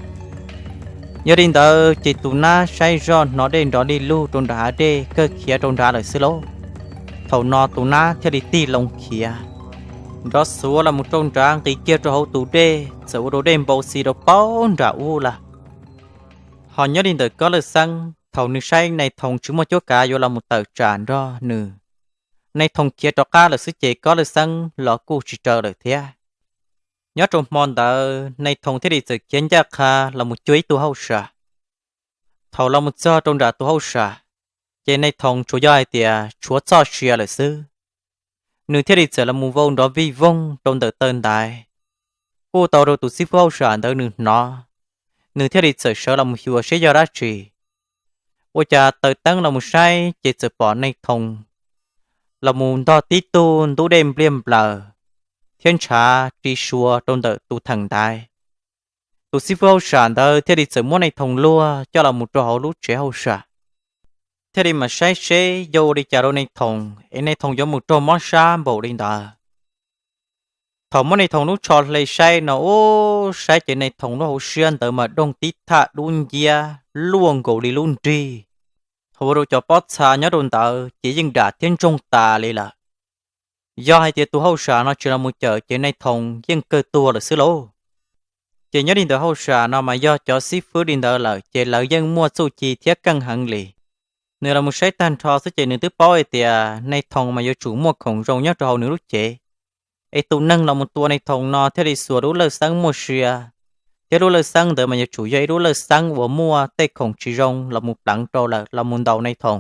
Yog li ntawd ces tus nab saib zoj hnov dej nrov li lug rau nram hav dej, kawg khiav rau nrad lawm xwb lauj. Thaum no tus nab thiaj li tig loo khiav, nrov xuav los mus rau nrad, nqis kiag rau hauv tus dej, txawm ua rau dej npau xi rau paub nram ub lawm. Ho nyob li ntawm Kob Lawj Xeeb, thaum nws saib nais thoos tsis muaj cuab kav yuav los mus tawm tsam nrog nws, Nais Thoo khiav rov qab lawm xwb ces Kob Lawj Xeeb los kuj tsis raws lawm thiab. Nyob rau hmo ntawd Nais Thoo thiaj li txawm khiav ncaj qha los mus cuag ib tug hauj sam. Thaum los mus txog rau nram tus hauj sam, ces Nais Thoo tsuas yog hais tias tshuav txoj sia lawm xwb. Nws thiaj li txawm los mus vau nrov vij voog rau ntawm taw ntaiv, kuj tau rau tus xib fwb hauj sam ntawd nws hnov. Nws thiaj li txawm sawv los mus xyuas seb yog dab tsi. Ua cas taws teeb los mus saib ces txawm pom Nais Thoo los mus ntog tib tug ntub dej npliaj nplaws thiab ntshav ri sua rau ntawm tus theem ntaiv. Tus xib fwb hauj sam ntawd thiaj li txawm muab Nais Thoo luag coj los mus rau hauv lub tsev hauj sam, thiaj li mam saib seb yog ua li cas rau Nais Thoo, es Nais Thoo yuav mus raug mob sab npaum li ntawd. Thaum muab Nais Thoo lub tsho hle saib no, ub, saib ces Nais Thoo lub hauv siab ntawd mas doog tib thaj dub nciab luaj nkaus li lub nrig. Thaum ua rau cov pob txha nyob rau ntawd ces yeej dam thiab ntsoog tas li lawm. Yog hais tias tus hauj sam no tsis los mus cawm ces Nais Thoo yeej kawg tuag lawm xwb lauj. Ces nyob li ntawd hauj sam no mas yog cov xib fwb li ntawd lawm ces lawv yeej muaj txuj ci thiab keej heev li. Nws los mus saib tag nrho xwb ces nws twb paub hais tias Nais Thoo mas yuav tsum muaj khoom zoo nyob rau hauv nws lub cev. Es tus neeg los mus tua Nais Thoo no thiaj li xuas lub lawj xeeb muaj sia, thiab lub lawj xeeb ntawd mas yuav tsum yog ib lub lawj xeeb uas muaj tej khoom tsis zoo los mus pleev rau lawm los mus ntaus Nais Thoo,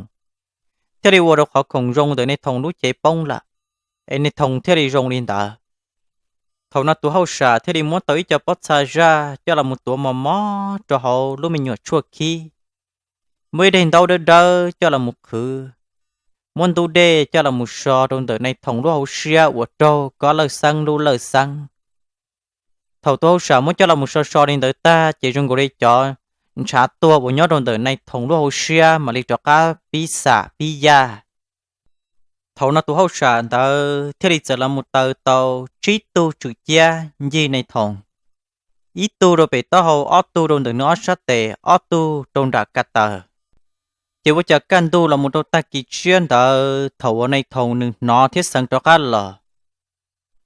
thiaj li ua rau qhov khoom zoo ntawm Nais Thoo lub cev poob lawm, es Nais Thoo thiaj li zoo li ntawd. Thaum no tus hauj sam thiaj li muab tau ib co pob txha zaj coj los mus tuav mos mos rau hauv lub me nyuam tshuaj khib, muab ib daim ntaub dawb dawb coj los mus qhwv, muab ntub dej coj los mus so rau ntawm Nais Thoo lub hauv siab uas raug Kob Lawj Xeeb lub lawj xeeb. Thaum tus hauj sam muab coj los mus so so li ntawd tag ces zoo nkaus li cov ntshav tuag uas nyob rau ntawm Nais Thoo lub hauv siab mam li rov qab pib xam pib yaj. Thaum no tus hauj sam ntawd thiaj li txawm los mus taws tau tsib tug tswm ciab ncig Nais Thoo, ib tug rau pem taub hau, ob tug rau ntawm nws ob sab tes, ob tug rau nram ka taw. Ces ua cas kaj ntug los mus rau tag kis tshiab ntawd thaum uas Nais Thoo nws hnov thiab xeev rov qab los,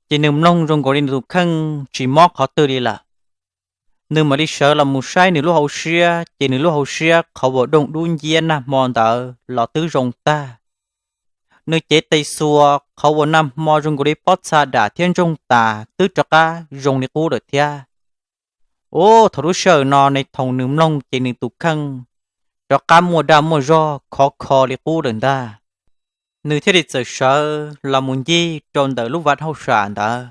ces nws mloog zoo nkaus li nws tus kheej tsis mob qhov twg li lawm. Nws mam li sawv los mus saib nws lub hauv siab ces nws lub hauv siab qhov uas doog dub nciab nag hmo ntawd los twb zoo tag. Nws cev tes xuas qhov uas nag hmo zoo nkaus li pob txha dam thiab ntsoog tas twb rov qab zoo li qub lawm thiab. Ub, thaum lub sij hawm no Nais Thoo nws mloog ces nws tus kheej rov qab muaj dag muaj zog khov kho li qub lawm ntag. Nws thiaj li txawm sawv los mus ncig rau ntawm lub vaj hauj sam ntawd,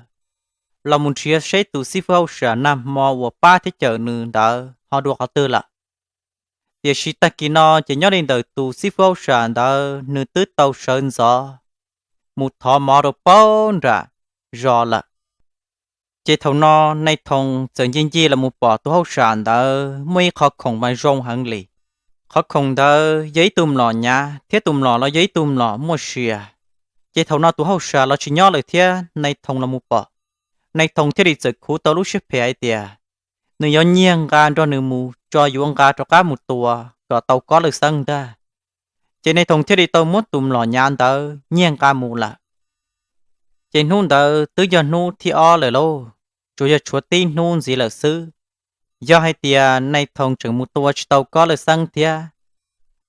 los mus nrhiav seb tus xib fwb hauj sam nag hmo uas pab thiab cawm nws ntawd ho dua qhov twg lawm. Tiam sis tag kis no ces nyob li ntawm tus xib fwb hauj sam ntawd nws twb tau sawv ntxov mus thov mov rau paub nram zos lawm. Ces thaum no Nais Thoo txawm ncig ncig los mus pom tus hauj sam ntawd muaj ib qho khoom mas zoo heev li. Qhov khoom ntawd yog ib tug mlom nyav thiab tus mlom los yog ib tug mlom muaj sia. Ces thaum no tus hauj sam los tsis nyob lawm thiab Nais Thoo los mus pom, Nais Thoo thiaj li txawm khuv tau lub siab phem hais tias nws yuav nyiag nqa nrog nws mus tso yuav nqa rov qab mus tua kom tau Kob Lawj Xeeb ntag. Ces Nais Thoo thiaj li tau muab tus mlom nyav ntawd nyiag nqa mus lawm. Ces hnub ntawd twb yog hnub thib ob lawm lauj, tsuas yog tshuav tib hnub ntxiv lawm xwb. Yog hais tias Nais Thoo tseem mus tua tsis tau Kob Lawj Xeeb thiab,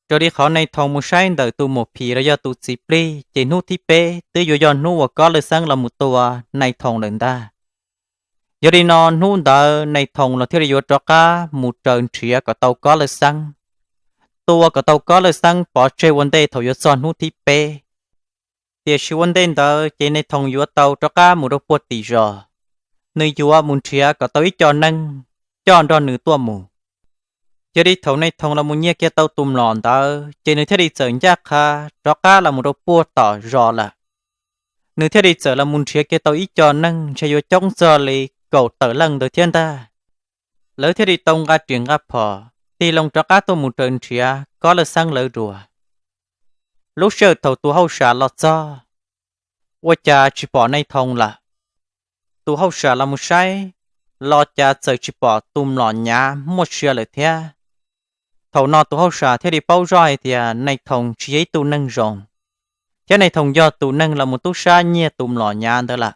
raws li qhov Nais Thoo mus saib ntawm tus muam phim los yog tus txiv plig ces hnub thib peb twb yuav yog hnub uas Kob Lawj Xeeb los mus tua Nais Thoo lawm ntag. Yog li no hnub ntawd Nais Thoo los thiaj li yuav rov qab mus raws nrhiav kom tau Kob Lawj Xeeb, tua kom tau Kob Lawj Xeeb pov tseg ua ntej thaum yuav txog hnub thib peb. Tiam sis ua ntej ntawd ces Nais Thoo yuav tau rov qab mus rau puag tim zos, nws yuav mus nrhiav kom tau ib co neeg coj nrog nws tuaj mus. Yog li thaum Nais Thoo los mus nyiag kiag tau tus mlom ntawd ces nws thiaj li txawm ncaj qha rov qab los mus rau puag tom zos lawm. Nws thiaj li txawm los mus nrhiav kiag tau ib co neeg ntshe yuav coob txog li kaum tawm leej ntawd thiab ntag. Lawv thiaj li tau nqa riam nqa phom tig loo rov qab tuaj mus raws nrhiav Kob Lawj Xeeb lawv dua. Lub sij hawm thaum tus hauj sam los txog, ua cas tsis pom Nais Thoo lawm. Tus hauj sam los mus saib, los cas txawm tsis pom tus mlom nyav muaj sia lawm thiab. Thaum no tus hauj sam thiaj li paub zoj hais tias Nais Thoo tsis yog ib tug neeg zoo, thiab Nais Thoo yog tus neeg los mus tub sab nyiag tus mlom nyav ntawd lawm.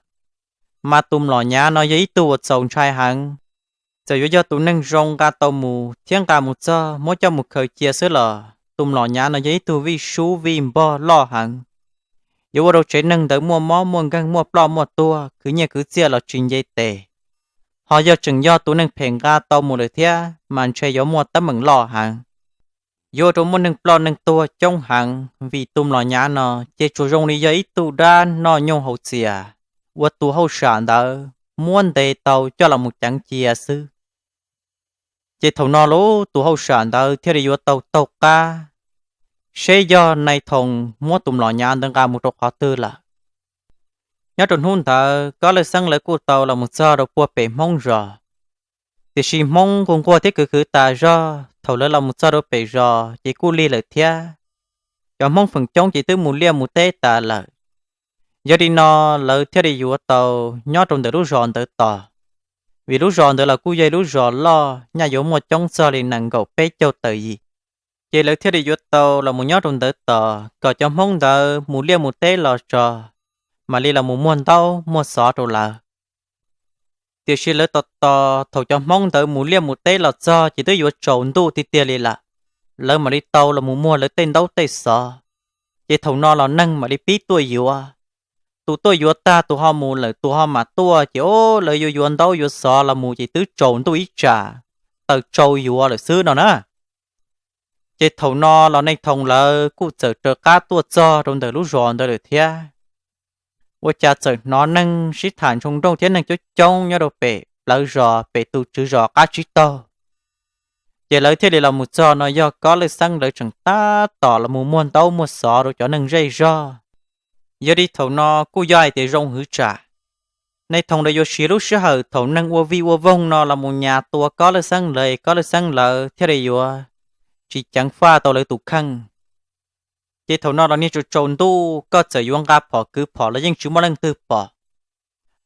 Mas tus mlom nyav no yog ib tug uas txaus ntshai heev. Txawm yuav yog tus neeg zoo nqa tau mus thiab nqa mus txog muab coj mus khaws cia xwb los tus mlom nyav no yog ib tug vij sub vij npog loj heev. yuav ua rau tsev neeg ntawd muaj mob muaj nkeeg, muaj ploj muaj tuag, khwv nyiaj khwv txiaj los tsis nce tes. Ho yog tseem yog tus neeg phem nqa tau mus lawm thiab mas ntshe yuav muaj teeb meem loj heev, yuav ua rau muaj neeg ploj neeg tuag coob heev. Vim tus mlom nyav no ces tsuas zoo li yog ib tug dab noj nyooj haus txias uas tus hauj sam ntawd muab ntes tau coj los mus ceev cia xwb. Ces thaum no lub tus hauj sam ntawd thiaj li yuav tau taug qab seb yog Nais Thoo muab tus mlom nyav ntawd nqa mus rau qhov twg lawm. Nyob rau hnub ntawd Kob Lawj Xeeb lawv kuj tau los mus txog rau puag pem Hmoob zos. Tiam sis Hmoob nquag nquag thiab khwv khwv tas zog, thaum lawv los mus txog rau pem zos ces kuj lig lawm thiab. Cov Hmoob feem coob ces twb mus liaj mus teb tas lawm. Yog li no lawv thiaj li yuav tau nyob rau ntawm lub zos ntawd tos, vim lub zos ntawd los kuj yog ib lub zos loj, nyaj yuav muaj coob txog li nees nkaum peb caug tawm yim. Ces lawv thiaj li yuav tau los mus nyob rau ntawd tos kom cov Hmoob ntawd mus liaj mus teb los tso, mam li los mus muag ntaub muag xov rau lawv. Tiam sis lawv tos tos thaum cov Hmoob ntawd mus liaj mus teb los txog ces twb yuav tsaus ntuj tiag tiag li lawm, lawv mam li tau los mus muag lawv tej ntaub tej xov. Ces thaum no los neeg mam li pib tuaj yuav. Tus tuaj yuav tag tus ho mus lawm tus ho mam tuaj ces o, lawv yuav yuav ntaub yuav xov los mus ces twb tsaus ntuj ib tsam, taws tsau yuav lawm xwb no na. Ces thaum no los Nais Thoo lawv kuj txawm raws qab tuaj txog rau ntawm lub zos ntawd lawm thiab. Ua cas txawm hnov neeg sib tham ntshoo nrooj thiab neeg coob coob nyob rau pem plawv zos pem tus tswv zos qab tsib taug. Ces lawv thiaj li los mus txog no yog Kob Lawj Xeeb lawv tseem tab tom los mus muag ntaub muag xov rau cov neeg zej zog. Yog li thaum no kuj yog hais tias zoo hwv tsam Nais Thoo lawv yuav siv lub sij hawm thaum neeg ua vij ua voog no los mus nyas tua Kob Lawj Xeeb lawv, Kob Lawj Xeeb lawv thiaj li yuav tsis ceev faj tau lawv tus kheej. Ces thaum no los niag tsaus tsaus ntuj koj txawm yuav nqa phom kwv phom los yeej tsis muaj leej twg pom.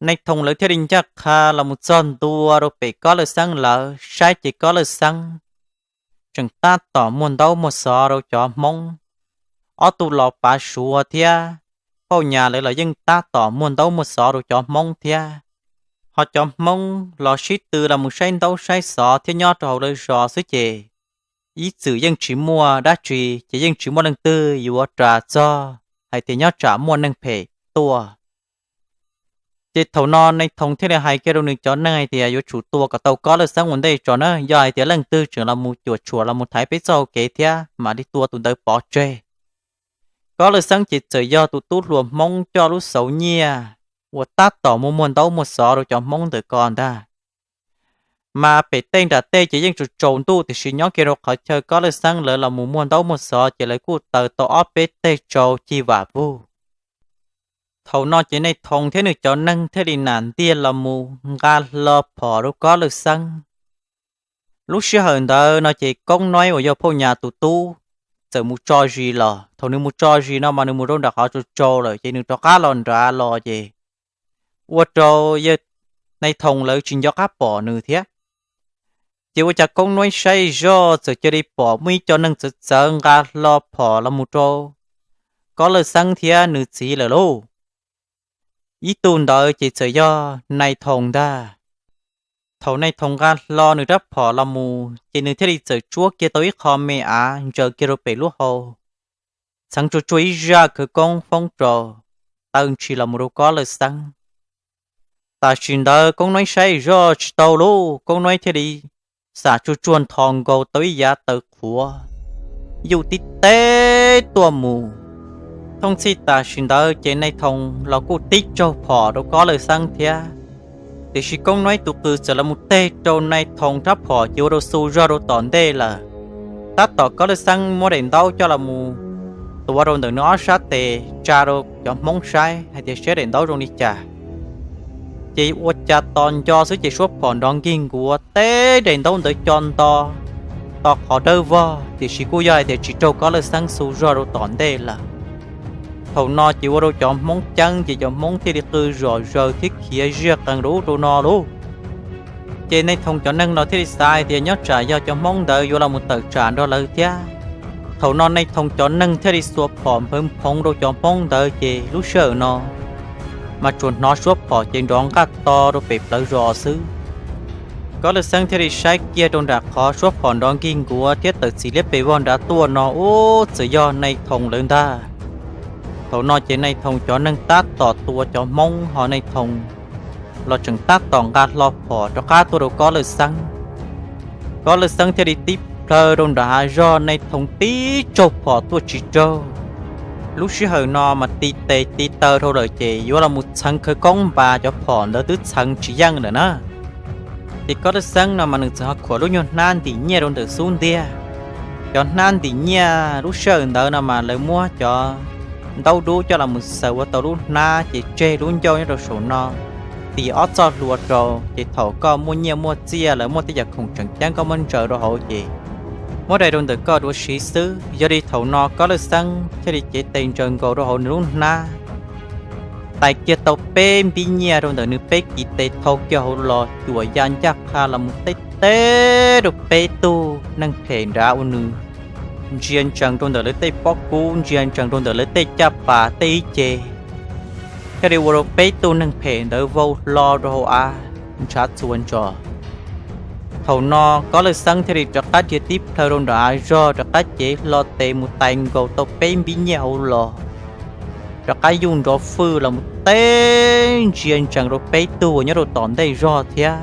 Nais Thoo lawv thiaj li ncaj qha los mus txog ntua rau pem Kob Lawj Xeeb lawv saib ces Kob Lawj Xeeb tseem tab tom muag ntaub muag xov rau cov Hmoob. Ob tug los pav Suav thiab phauj Nyas lawv los yeej tab tom muag ntaub muag xov rau cov Hmoob thiab. Ho cov Hmoob los sib tw los mus saib ntaub saib xov thiab nyob rau hauv lawv zos xwb ces ib txwm yeej tsis muaj dab tsi ces yeej tsis muaj leej twg yuav ras txog hais tias nyob tsam muaj neeg phem tuaj. Ces thaum no Nais Thoo thiaj li hais kiag rau nws cov neeg hais tias yuav tsum tua kom tau Kob Lawj Xeeb ua ntej tso na, yog hais tias leej twg tseem los mus cuam tshuam los mus thaiv peb txoj hau kev thiab mam li tua tus ntawd pov tseg. Kob Lawj Xeeb ces txawm yog tus tub hluas Hmoob coj lub xauv nyiaj uas tab tom muag muag ntaub muag xov rau cov Hmoob ntawm ko ntag. Mas pem tej nram tej ces yeej tsaus tsaus ntuj tiam sis nyob kiag rau qhov chaw Kob Lawj Xeeb lawv los mus muag ntaub muag xov ces lawv kuj taws tau ob peb teg tsau cig vam vug. Thaum no ces Nais Thoo thiab nws cov neeg thiaj li nam ntiag los mus nqa hlo phom rau Kob Lawj Xeeb. Lub sij hawm ntawd no ces Koob Noib uas yog phauj Nyas tus tub txawm mus tso zis los. Thaum nws mus tso zis no mas nws mus rau nram qhov tsaus tsaus lawm ces nws rov qab los nrad los ces ua rau yawg Nais Thoo lawv tsis nco qab pom nws thiab. Ces ua cas Koob Noib saib zoj txawm cia li pom muaj ib co neeg txawv txawv nqa hlo phom los mus rau Kob Lawj Xeeb thiab nws txiv lawm lauj. Ib tug ntawd ces txawm yog Nais Thoo ntag. Thaum Nais Thoo nqa hlo nws rab phom los mus ces nws thiaj li txawm tsuab kiag tau ib qho me av ntsaws kiag rau pem lub hau, txheev tsuag tsuag ib zaj khawv koob foob rau, taw ntshis los mus rau Kob Lawj Xeeb. Tam sim ntawd Koob Noib saib zoj tsis tau lauj, Koob Noib thiaj li xam tsuag tsuag nthos nkaus tau ib yav taw qhuav, yuj tib teb tuaj mus. Thooj txhij tam sim ntawd ces Nais Thoo los kuj tib tsaug phom rau Kob Lawj Xeeb thiab. Tiam sis Koob Noib tus qws txawm los mus teg rau Nais Thoo rab phom ces ua rau xu zog rau tom ntej lawm. Tab tom Kob Lawj Xeeb muab daim ntaub coj los mus tuav rau ntawm nws ob sab tes tsa rau cov Hmoob saib hais tias saib daim ntaub zoo li cas. Ces ua cas tos nco xwb ces suab phom nrov nkig nkuav teb daim ntaub ntawd co nto to qhov dawb vog, tiam sis kuj yog hais tias tsis raug Kob Lawj Xeeb xu zog rau tom ntej lawm. Thaum no ces ua rau cov Hmoob ceeb ces cov Hmoob thiaj li qw zom zaws thiab khiav ziag qees rau ub rau no lauj. Ces Nais Thoo cov neeg los thiaj li xav hais tias nyob tsam yog cov Hmoob ntawd yuav los mus tawm tsam nrog lawv thiab. Thaum no Nais Thoo cov neeg thiaj li xuas phom nphawv nphoov rau cov Hmoob ntawd ces lub sij hawm no mas tsuas hnov suab phom ces nrov nqaj to rau pem plawv zos xwb. Kob Lawj Xeeb thiaj li saib kiag rau nram qhov suab phom nrov nkig nkuav thiab tawm txiv liab pes vog nrad tuaj no ub txawm yog Nais Thoo lawv ntag. Thaum no ces Nais Thoo cov neeg tab tom tua cov Hmoob ho Nais Thoo los tseem tab tom nqa hlo phom rov qab tuaj rau Kob Lawj Xeeb. Kob Lawj Xeeb thiaj li tib plhaw rau nram hav zog, Nais Thoo tib tsaug phom tuaj tsis raug. Lub sij hawm no mas ti tes ti taw dhau lawm ces yuav los mus txheev khawv koob npas cov phom ntawd twb txheev tsis yeej lawm na. Ces Kob Lawj Xeeb no mas nws txawm ho khuam lub nyuag hnab ntim nyiaj rau ntawm xub ntiag. Cov hnab ntim nyiaj lub sij hawm ntawd no mas lawv muab cov ntaub dub coj los mus xaws ua tau lub hnab ces tseg lub ncauj nyob rau saum no, tis ob txoj hlua rau ces thaum koj muaj nyiaj muaj txiaj lawv muaj tej yam khoom tseem ceeb koj muab ntsaws rau hauv ces muab dai rau ntawm koj dua siv xwb. Yog li thaum no Kob Lawj Xeeb thiaj li cev tes ntsaws nkaus rau hauv nws lub hnab, tais kiag tau peb npib nyiaj rau ntawm nws peb kiv tes thau kiag hauv los cuam ya ncaj qha los mus teb teb rau peb tug neeg phem nrad ua nws ntsia ntsees rau ntawm lawv tej pob kub, ntsia ntsees rau ntawm lawv tej caj pas tej ib ce, thiaj li ua rau peb tug neeg phem ntawd vau hlo rau hauv av ntshav txhua ntsos. Thaum no Kob Lawj Xeeb thiaj li rov qab dhia tib plhaw rau nram hav zog rov qab cev hlo tes mus tais nkaus tau peb npib nyiaj hauv los, rov qab yuj nrov fwj los mus teb ntsia ntsees rau peb tug uas nyob rau tom ntej zog thiab.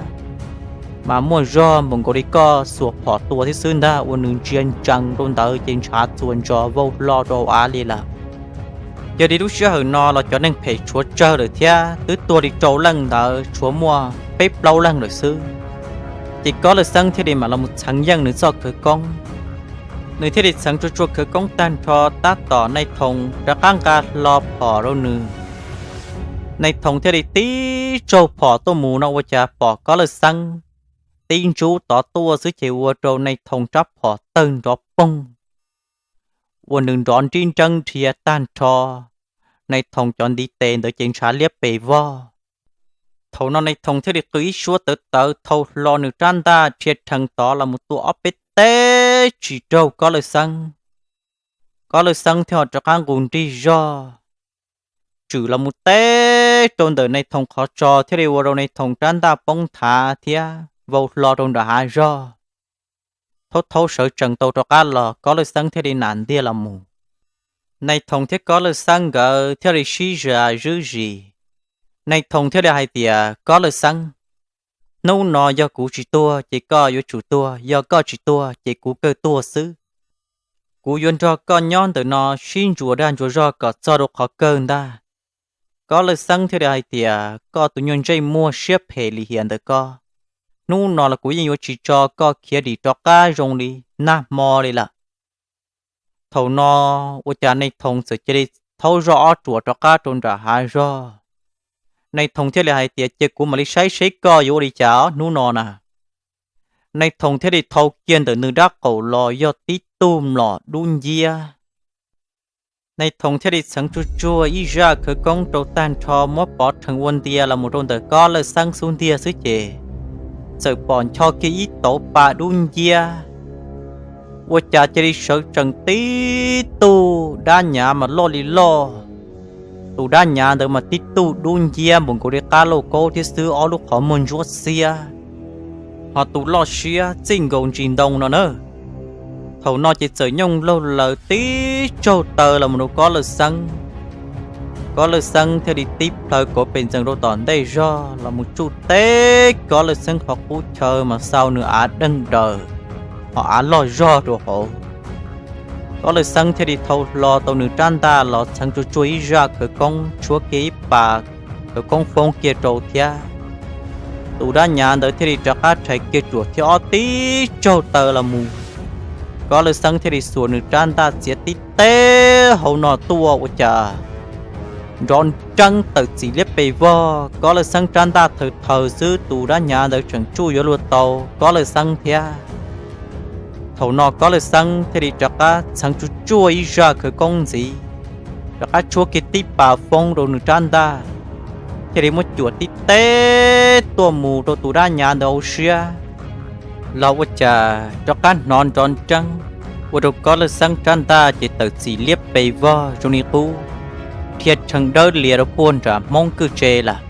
Mas muaj zog npaum nkaus li koj xuas phom tua thiab xwb ntag, ua nws ntsia ntsees rau ntawd ces ntshav txhua ntsos vau hlo rau hauv av li lawm. Yog li lub sij hawm no los cov neeg phem tshuav tsawg lawm thiab, twb tuag li rau leej ntawd tshuav muaj peb plaub leeg lawm xwb. Ces Kob Lawj Xeeb thiaj li mam los mus txheev yeej nws txoj khawv koob. Nws thiaj li txheev tsuag tsuag khawv koob tag nrho tab tom Nais Thoo rov qab nqa hlo phom rau nws. Nais Thoo thiaj li tib tsaug phom tuaj mus no ua cas pom Kob Lawj Xeeb tib ntsub tod tuaj xwb ces ua rau Nais Thoo rab phom tawg nrov poog, ua nws nrov nrib nreeb nrhia tag nrho. Nais Thoo cov ntiv tes ntawd ces ntshav liab pes vog. Thaum no Nais Thoo thiaj li qw ib suab tawv tawv thau hlo nws rab ntaj rhia rhees tod los mus tua ob peb teb tsis raug Kob Lawj Xeeb. Kob Lawj Xeeb thiaj ho rov qab nqus nrig zog tswm los mus teb rau ntawm Nais Thoo qhov tso thiaj li ua rau Nais Thoo rab ntaj poob nthav thiab vau hlo rau nram hav zog. Thaub thaub sawv tsees tau rov qab los Kob Lawj Xeeb thiaj li nam ntiag los mus. Nais Thoo thiab Kob Lawj Xeeb nkawd thiaj li sib zas zwb zis. Nais Thoo thiaj li hais tias, Kob Lawj Xeeb, hnub no yog kuv tsis tuag ces koj yuav tsum tuag, yog koj tsis tuag ces kuv kawg tuag xwb. Kuv yuav nrog koj nyob ntawm no sib ntsuas dag ntsuas zog kom txog rau qhov kawg ntag. Kob Lawj Xeeb thiaj li hais tias, koj tus nyuag ntsej muag siab phem lim hiam ntawm koj, hnub no los kuv yeej yuav tsis tso koj khiav dim rov qab zoo li nag hmo li lawm. Thaum no ua cas Nais Thoo txawm cia li thaub zoj ob ruam rov qab rau nram hav zog. Nais Thoo thiaj li hais tias, cia kuv mam li saib seb koj yuav ua li cas hnub no na. Nais Thoo thiaj li thau kiag ntawm nws dab qaum los yog tib tug mlom dub nciab. Nais Thoo thiaj li txheev tsuag tsuag ib zaj khawv koob rau tag nrho muab pov rhees ua ntia los mus rau ntawm Kob Lawj Xeeb xub ntiag xwb ces txawm pom ncho kiag ib tauv pa dub nciab, ua cas cia li sawv tsees tib tug dab nyav mas loj li loj. Tus dab nyav ntawd mas tib tug dub nciab npaum nkaus li qab lauj kaub thiab xwb, ob lub qhov muag ntsuab xiab, ho tus loj siab txij nkaus ntsis ntoo no na. Thaum no ces txawm nyooj laug laws tib tsaug taw los mus rau Kob Lawj Xeeb. Kob Lawj Xeeb thiaj li tib plhaw kauv pes ntxees rau tom ntej zog los mus tsuj teb Kob Lawj Xeeb qhov qub chaw mas xau nws av deeg daws, ho av loj zog rau hauv. Kob Lawj Xeeb thiaj li thau hlo tau nws rab ntaj los txheev tsuag tsuag ib zaj khawv koob tshuab kiag ib pas khawv koob foob kiag rau thiab. Tus dab nyav ntawd thiaj li rov qab rhais kiag ruam thiab ob tib tsaug taw los mus. Kob Lawj Xeeb thiaj li xuas nws rab ntaj txiav tib teb hauv no tuaj ua cas nrov nreeb tawm txim liab pes vog. Kob Lawj Xeeb rab ntaj thaws thaws xwb tus dab nyav ntawd tseem tsuj yuav luag tau Kob Lawj Xeeb thiab. Thaum no Kob Lawj Xeeb thiaj li rov qab txheev tsuag tsuag ib zaj khawv koob ntxiv, rov qab tshuab kiag tib pas foob rau nws rab ntaj, thiaj li muab cuam tib teb tuaj mus rau tus dab nyav ntawd hauv siab. Los ua cas rov qab hnov nrov nreeb, ua rau Kob Lawj Xeeb rab ntaj ces tawm txim liab pes vog zoo li qub, rhia rhees dawb lias rau puag nram Hmoob kwj tse lawm.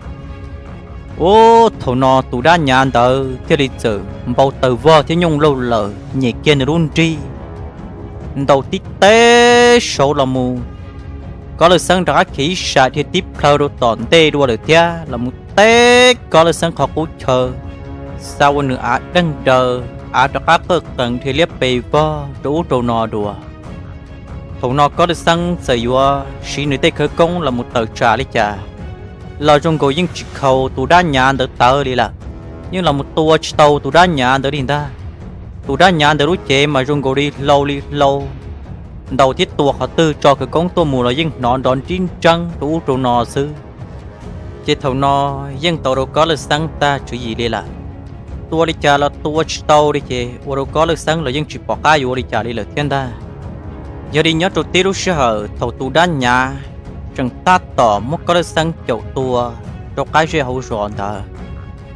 Ub, thaum no tus dab nyav ntawd thiaj li txawm npau taws vog thiab nyooj laug laws nyem kiag nws lub nrig, ntaus tib teb saud los mus, Kob Lawj Xeeb rov qab khiav ib sab dhia tib plhaw rau tom ntej dua lawm thiab los mus teb Kob Lawj Xeeb qhov qub chaw, xa ua nws av deeg daws, av rov qab qawj qees dhia liab pes vog rau ub rau no dua. Thaum no Kob Lawj Xeeb txawm yuav siv nws tej khawv koob los mus tawm tsam li cas los zoo nkaus yeej tsis khaus tus dab nyav ntawd tawv li lawm, yeej los mus tua tsis tau tus dab nyav ntawd li ntag. Tus dab nyav ntawd lub cev mas zoo nkaus li hlau li hlau, ntaus thiab tua qhov twg tso khawv koob tuaj mus los yeej hnov nrov nrib nreeb rau ub rau no xwb. Ces thaum no yeej tau rau Kob Lawj Xeeb tag tswv yim li lawm. Tua li cas los tua tsis tau li ces ua rau Kob Lawj Xeeb los yeej tsis pom qab yuav ua li cas li lawm thiab ntag. Yog li nyob rau tib lub sij hawm thaum tus dab nyav tseem tab tom muab Kob Lawj Xeeb caum tua rau qab zej hauv zos ntawd,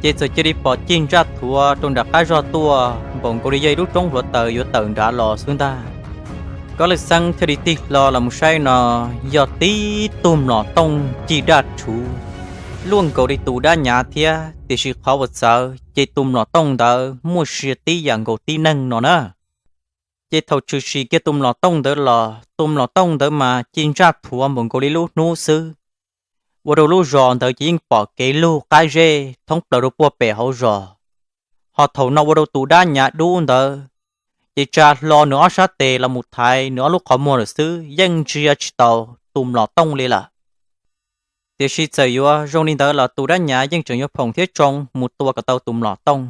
ces txawm cia li pom cig ntsaj thuav rau nram qab zog tuaj npaum nkaus li yog ib lub roob hluav taws yuav tawm nrad los xwb ntag. Kob Lawj Xeeb thiaj li tig hlo los mus saib no, yog tib tug mlom tooj cig daj rhuv luaj nkaus li tus dab nyav thiab, tiam sis qhov uas txawv ces tus mlom tooj ntawd muaj sia tib yam nkaus tib neeg no na. Ces thaum tshwm sim kiag tus mlom tooj ntawd los, tus mlom tooj ntawd mas cig ntsaj thuav npaum nkaus li lub hnub xwb, ua rau lub zos ntawd ces yeej pom kev lug qab zej thoob plaws rau puag pem hauv zos. Ho thaum no ua rau tus dab nyav dub ntawd ces tsa hlo nws ob sab tes los mus thaiv nws ob lub qhov muag lawm xwb, yeej ntsia tsis taus tus mlom tooj li lawm. Tiam sis txawm yuav zoo li ntawd los tus dab nyav yeej tseem yuav phoom thiab tsoo mus tua kom tau tus mlom tooj.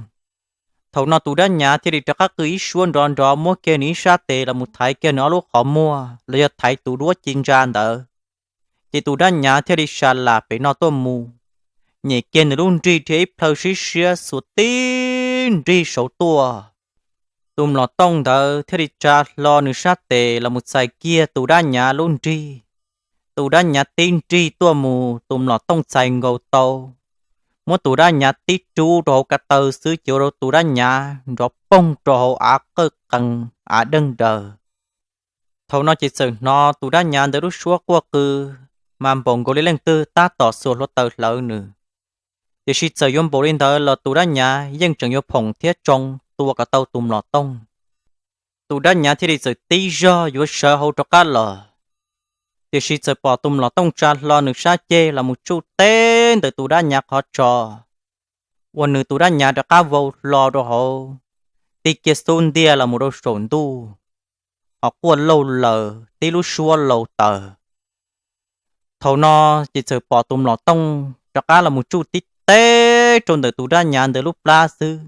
Thaum no tus dab nyav thiaj li rov qab qw ib suab nrov nrov, muab kiag nws ib sab tes los mus thaiv kiag nws ob lub qhov muag los yog thaiv tus duab ci ntsa ntawd. Ces tus dab nyav thiaj li sa las pem no tuaj mus, nyem kiag nws lub nrig dhia ib plhaw sib siab xuas tib nrig saud tuaj. Tus mlom tooj ntawd thiaj li tsa hlo nws sab tes los mus txais kiag tus dab nyav lub nrig. Tus dab nyav tib nrig tuaj mus, tus mlom tooj txais nkaus tau, muab tus dab nyav tib rub rau hauv ko taw xwb ces ua rau tus dab nyav nrov poog rau hauv av qawj qees, av deeg daws. Thaum no ces txawm hnov tus dab nyav ntawd lub suab quaj qw, mas npaum nkaus li leej twg tab tom xuas hluav taws hlawv nws. Tiam sis txawm yuav npaum li ntawd los tus dab nyav yeej tseem yuav phoom thiab tsoo tua kom tau tus mlom tooj. Tus dab nyav thiaj li txawm tib zog yuav sawv hauv rov qab los, tiam sis txawm pom tus mlom tooj tsa hlo nws sab ceg los mus tsuj teb ntawm tus dab nyav qhov tso, ua nws tus dab nyav rov qab vau hlo rau hauv, tig kiag xub ntiag los mus rau saum ntuj, ho quaj lauj laws tib lub suab laus taws. Thaum no ces txawm pom tus mlom tooj rov qab los mus tsuj tib teb rau ntawm tus dab nyav ntawd lub plab xwb,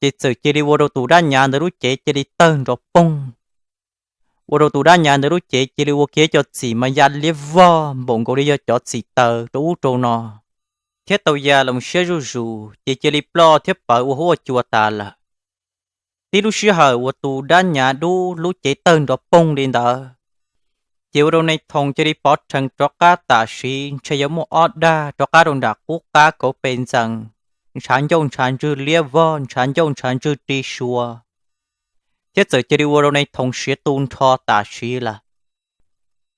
ces txawm cia li ua rau tus dab nyav ntawd lub cev cia li tawg nrov poog, ua rau tus dab nyav ntawd lub cev cia li ua kiag cov txim mas ya liab vog npaum nkaus li yog cov txim taws rau ub rau no, thiab tau ya los siab zuj zus ces cia li ploj thiab pawv ua huab ua cua tas lawm. Tib lub sij hawm uas tus dab nyav dub lub cev tawg nrov poog li ntawd, ces ua rau Nais Thoom cia li pov rhees rov qab tam sim ntshe yuav muaj ob dag rov qab rau nram qub qab kauv pes ntxees, ntshav ncauj ntshav ntswg liab vog, ntshav ncauj ntshav ntswg ri sua, thiab txawm cia li ua rau Nais Thoom siav tu nrho tam sim lawm.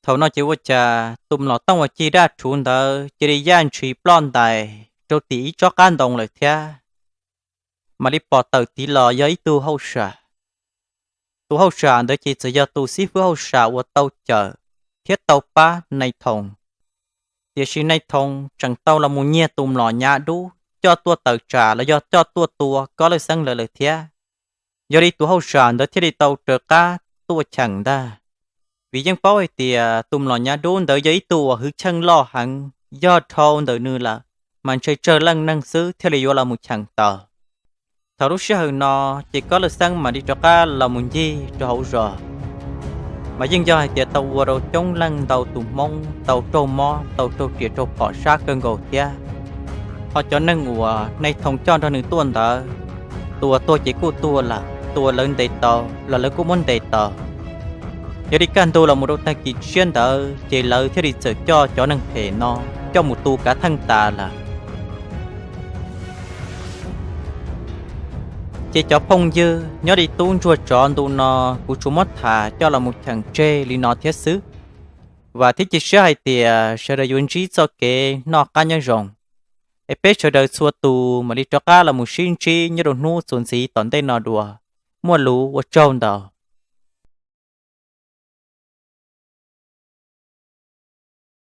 Thaum no ces ua cas tus mlom tooj uas cig daj rhuv ntawd cia li yaj ntshis ploj ntais rau tim ib tsob qab ntoo lawm thiab. Mam li pom tawm tiv los yog ib tug hauj sam. Tus hauj sam ntawd ces txawm yog tus xib fwb hauj sam uas tau cawm thiab tau pab Nais Thoom. Tiam sis Nais Thoom tseem tau los mus nyiag tus mlom nyav dub coj tuaj tawm tsam los yog coj tuaj tua Kob Lawj Xeeb lawv lawm thiab. Yog li tus hauj sam ntawd thiaj li tau raws qab tuaj cheem ntag, vim yeej paub hais tias tus mlom nyav dub ntawd yog ib tug uas hwj chim loj heev, yog dhau ntawm nws lawm mas ntshe tsawg leej neeg xwb thiaj li yuav los mus cheem tau. Thaum lub sij hawm no ces Kob Lawj Xeeb mam li rov qab los mus ncig rau hauv zos, mas yeej yog hais tias tau ua rau coob leej ntau tus Hmoob tau raug mob tau raug riam raug phom sab kawg nkaus thiab. Ho cov neeg uas Nais Thoom coj nrog nws tuaj ntawd, tus uas tuag ces kuj tuag lawm, tus uas lawv ntes tau los lawv kuj muab ntes tau. Yog li kaj ntug los mus rau tag kis tshiab ntawd ces lawv thiaj li txawm coj cov neeg phem no coj mus tu kav theej tas lawm. Ces cov phooj ywg, nyob li tub ntsuag tsov ntu no kuv tsuas muab tham coj los mus cheem tseg li no thiab xwb. Vam thiab cia siab hais tias sawv daws yuav ntsib txoj kev noj qab nyob zoo, es peb sawv daws txhua tus mam li rov qab los mus sib ntsib nyob rau hnub txuas ntxiv tom ntej no dua. Muaj lus ua tsaug ntau.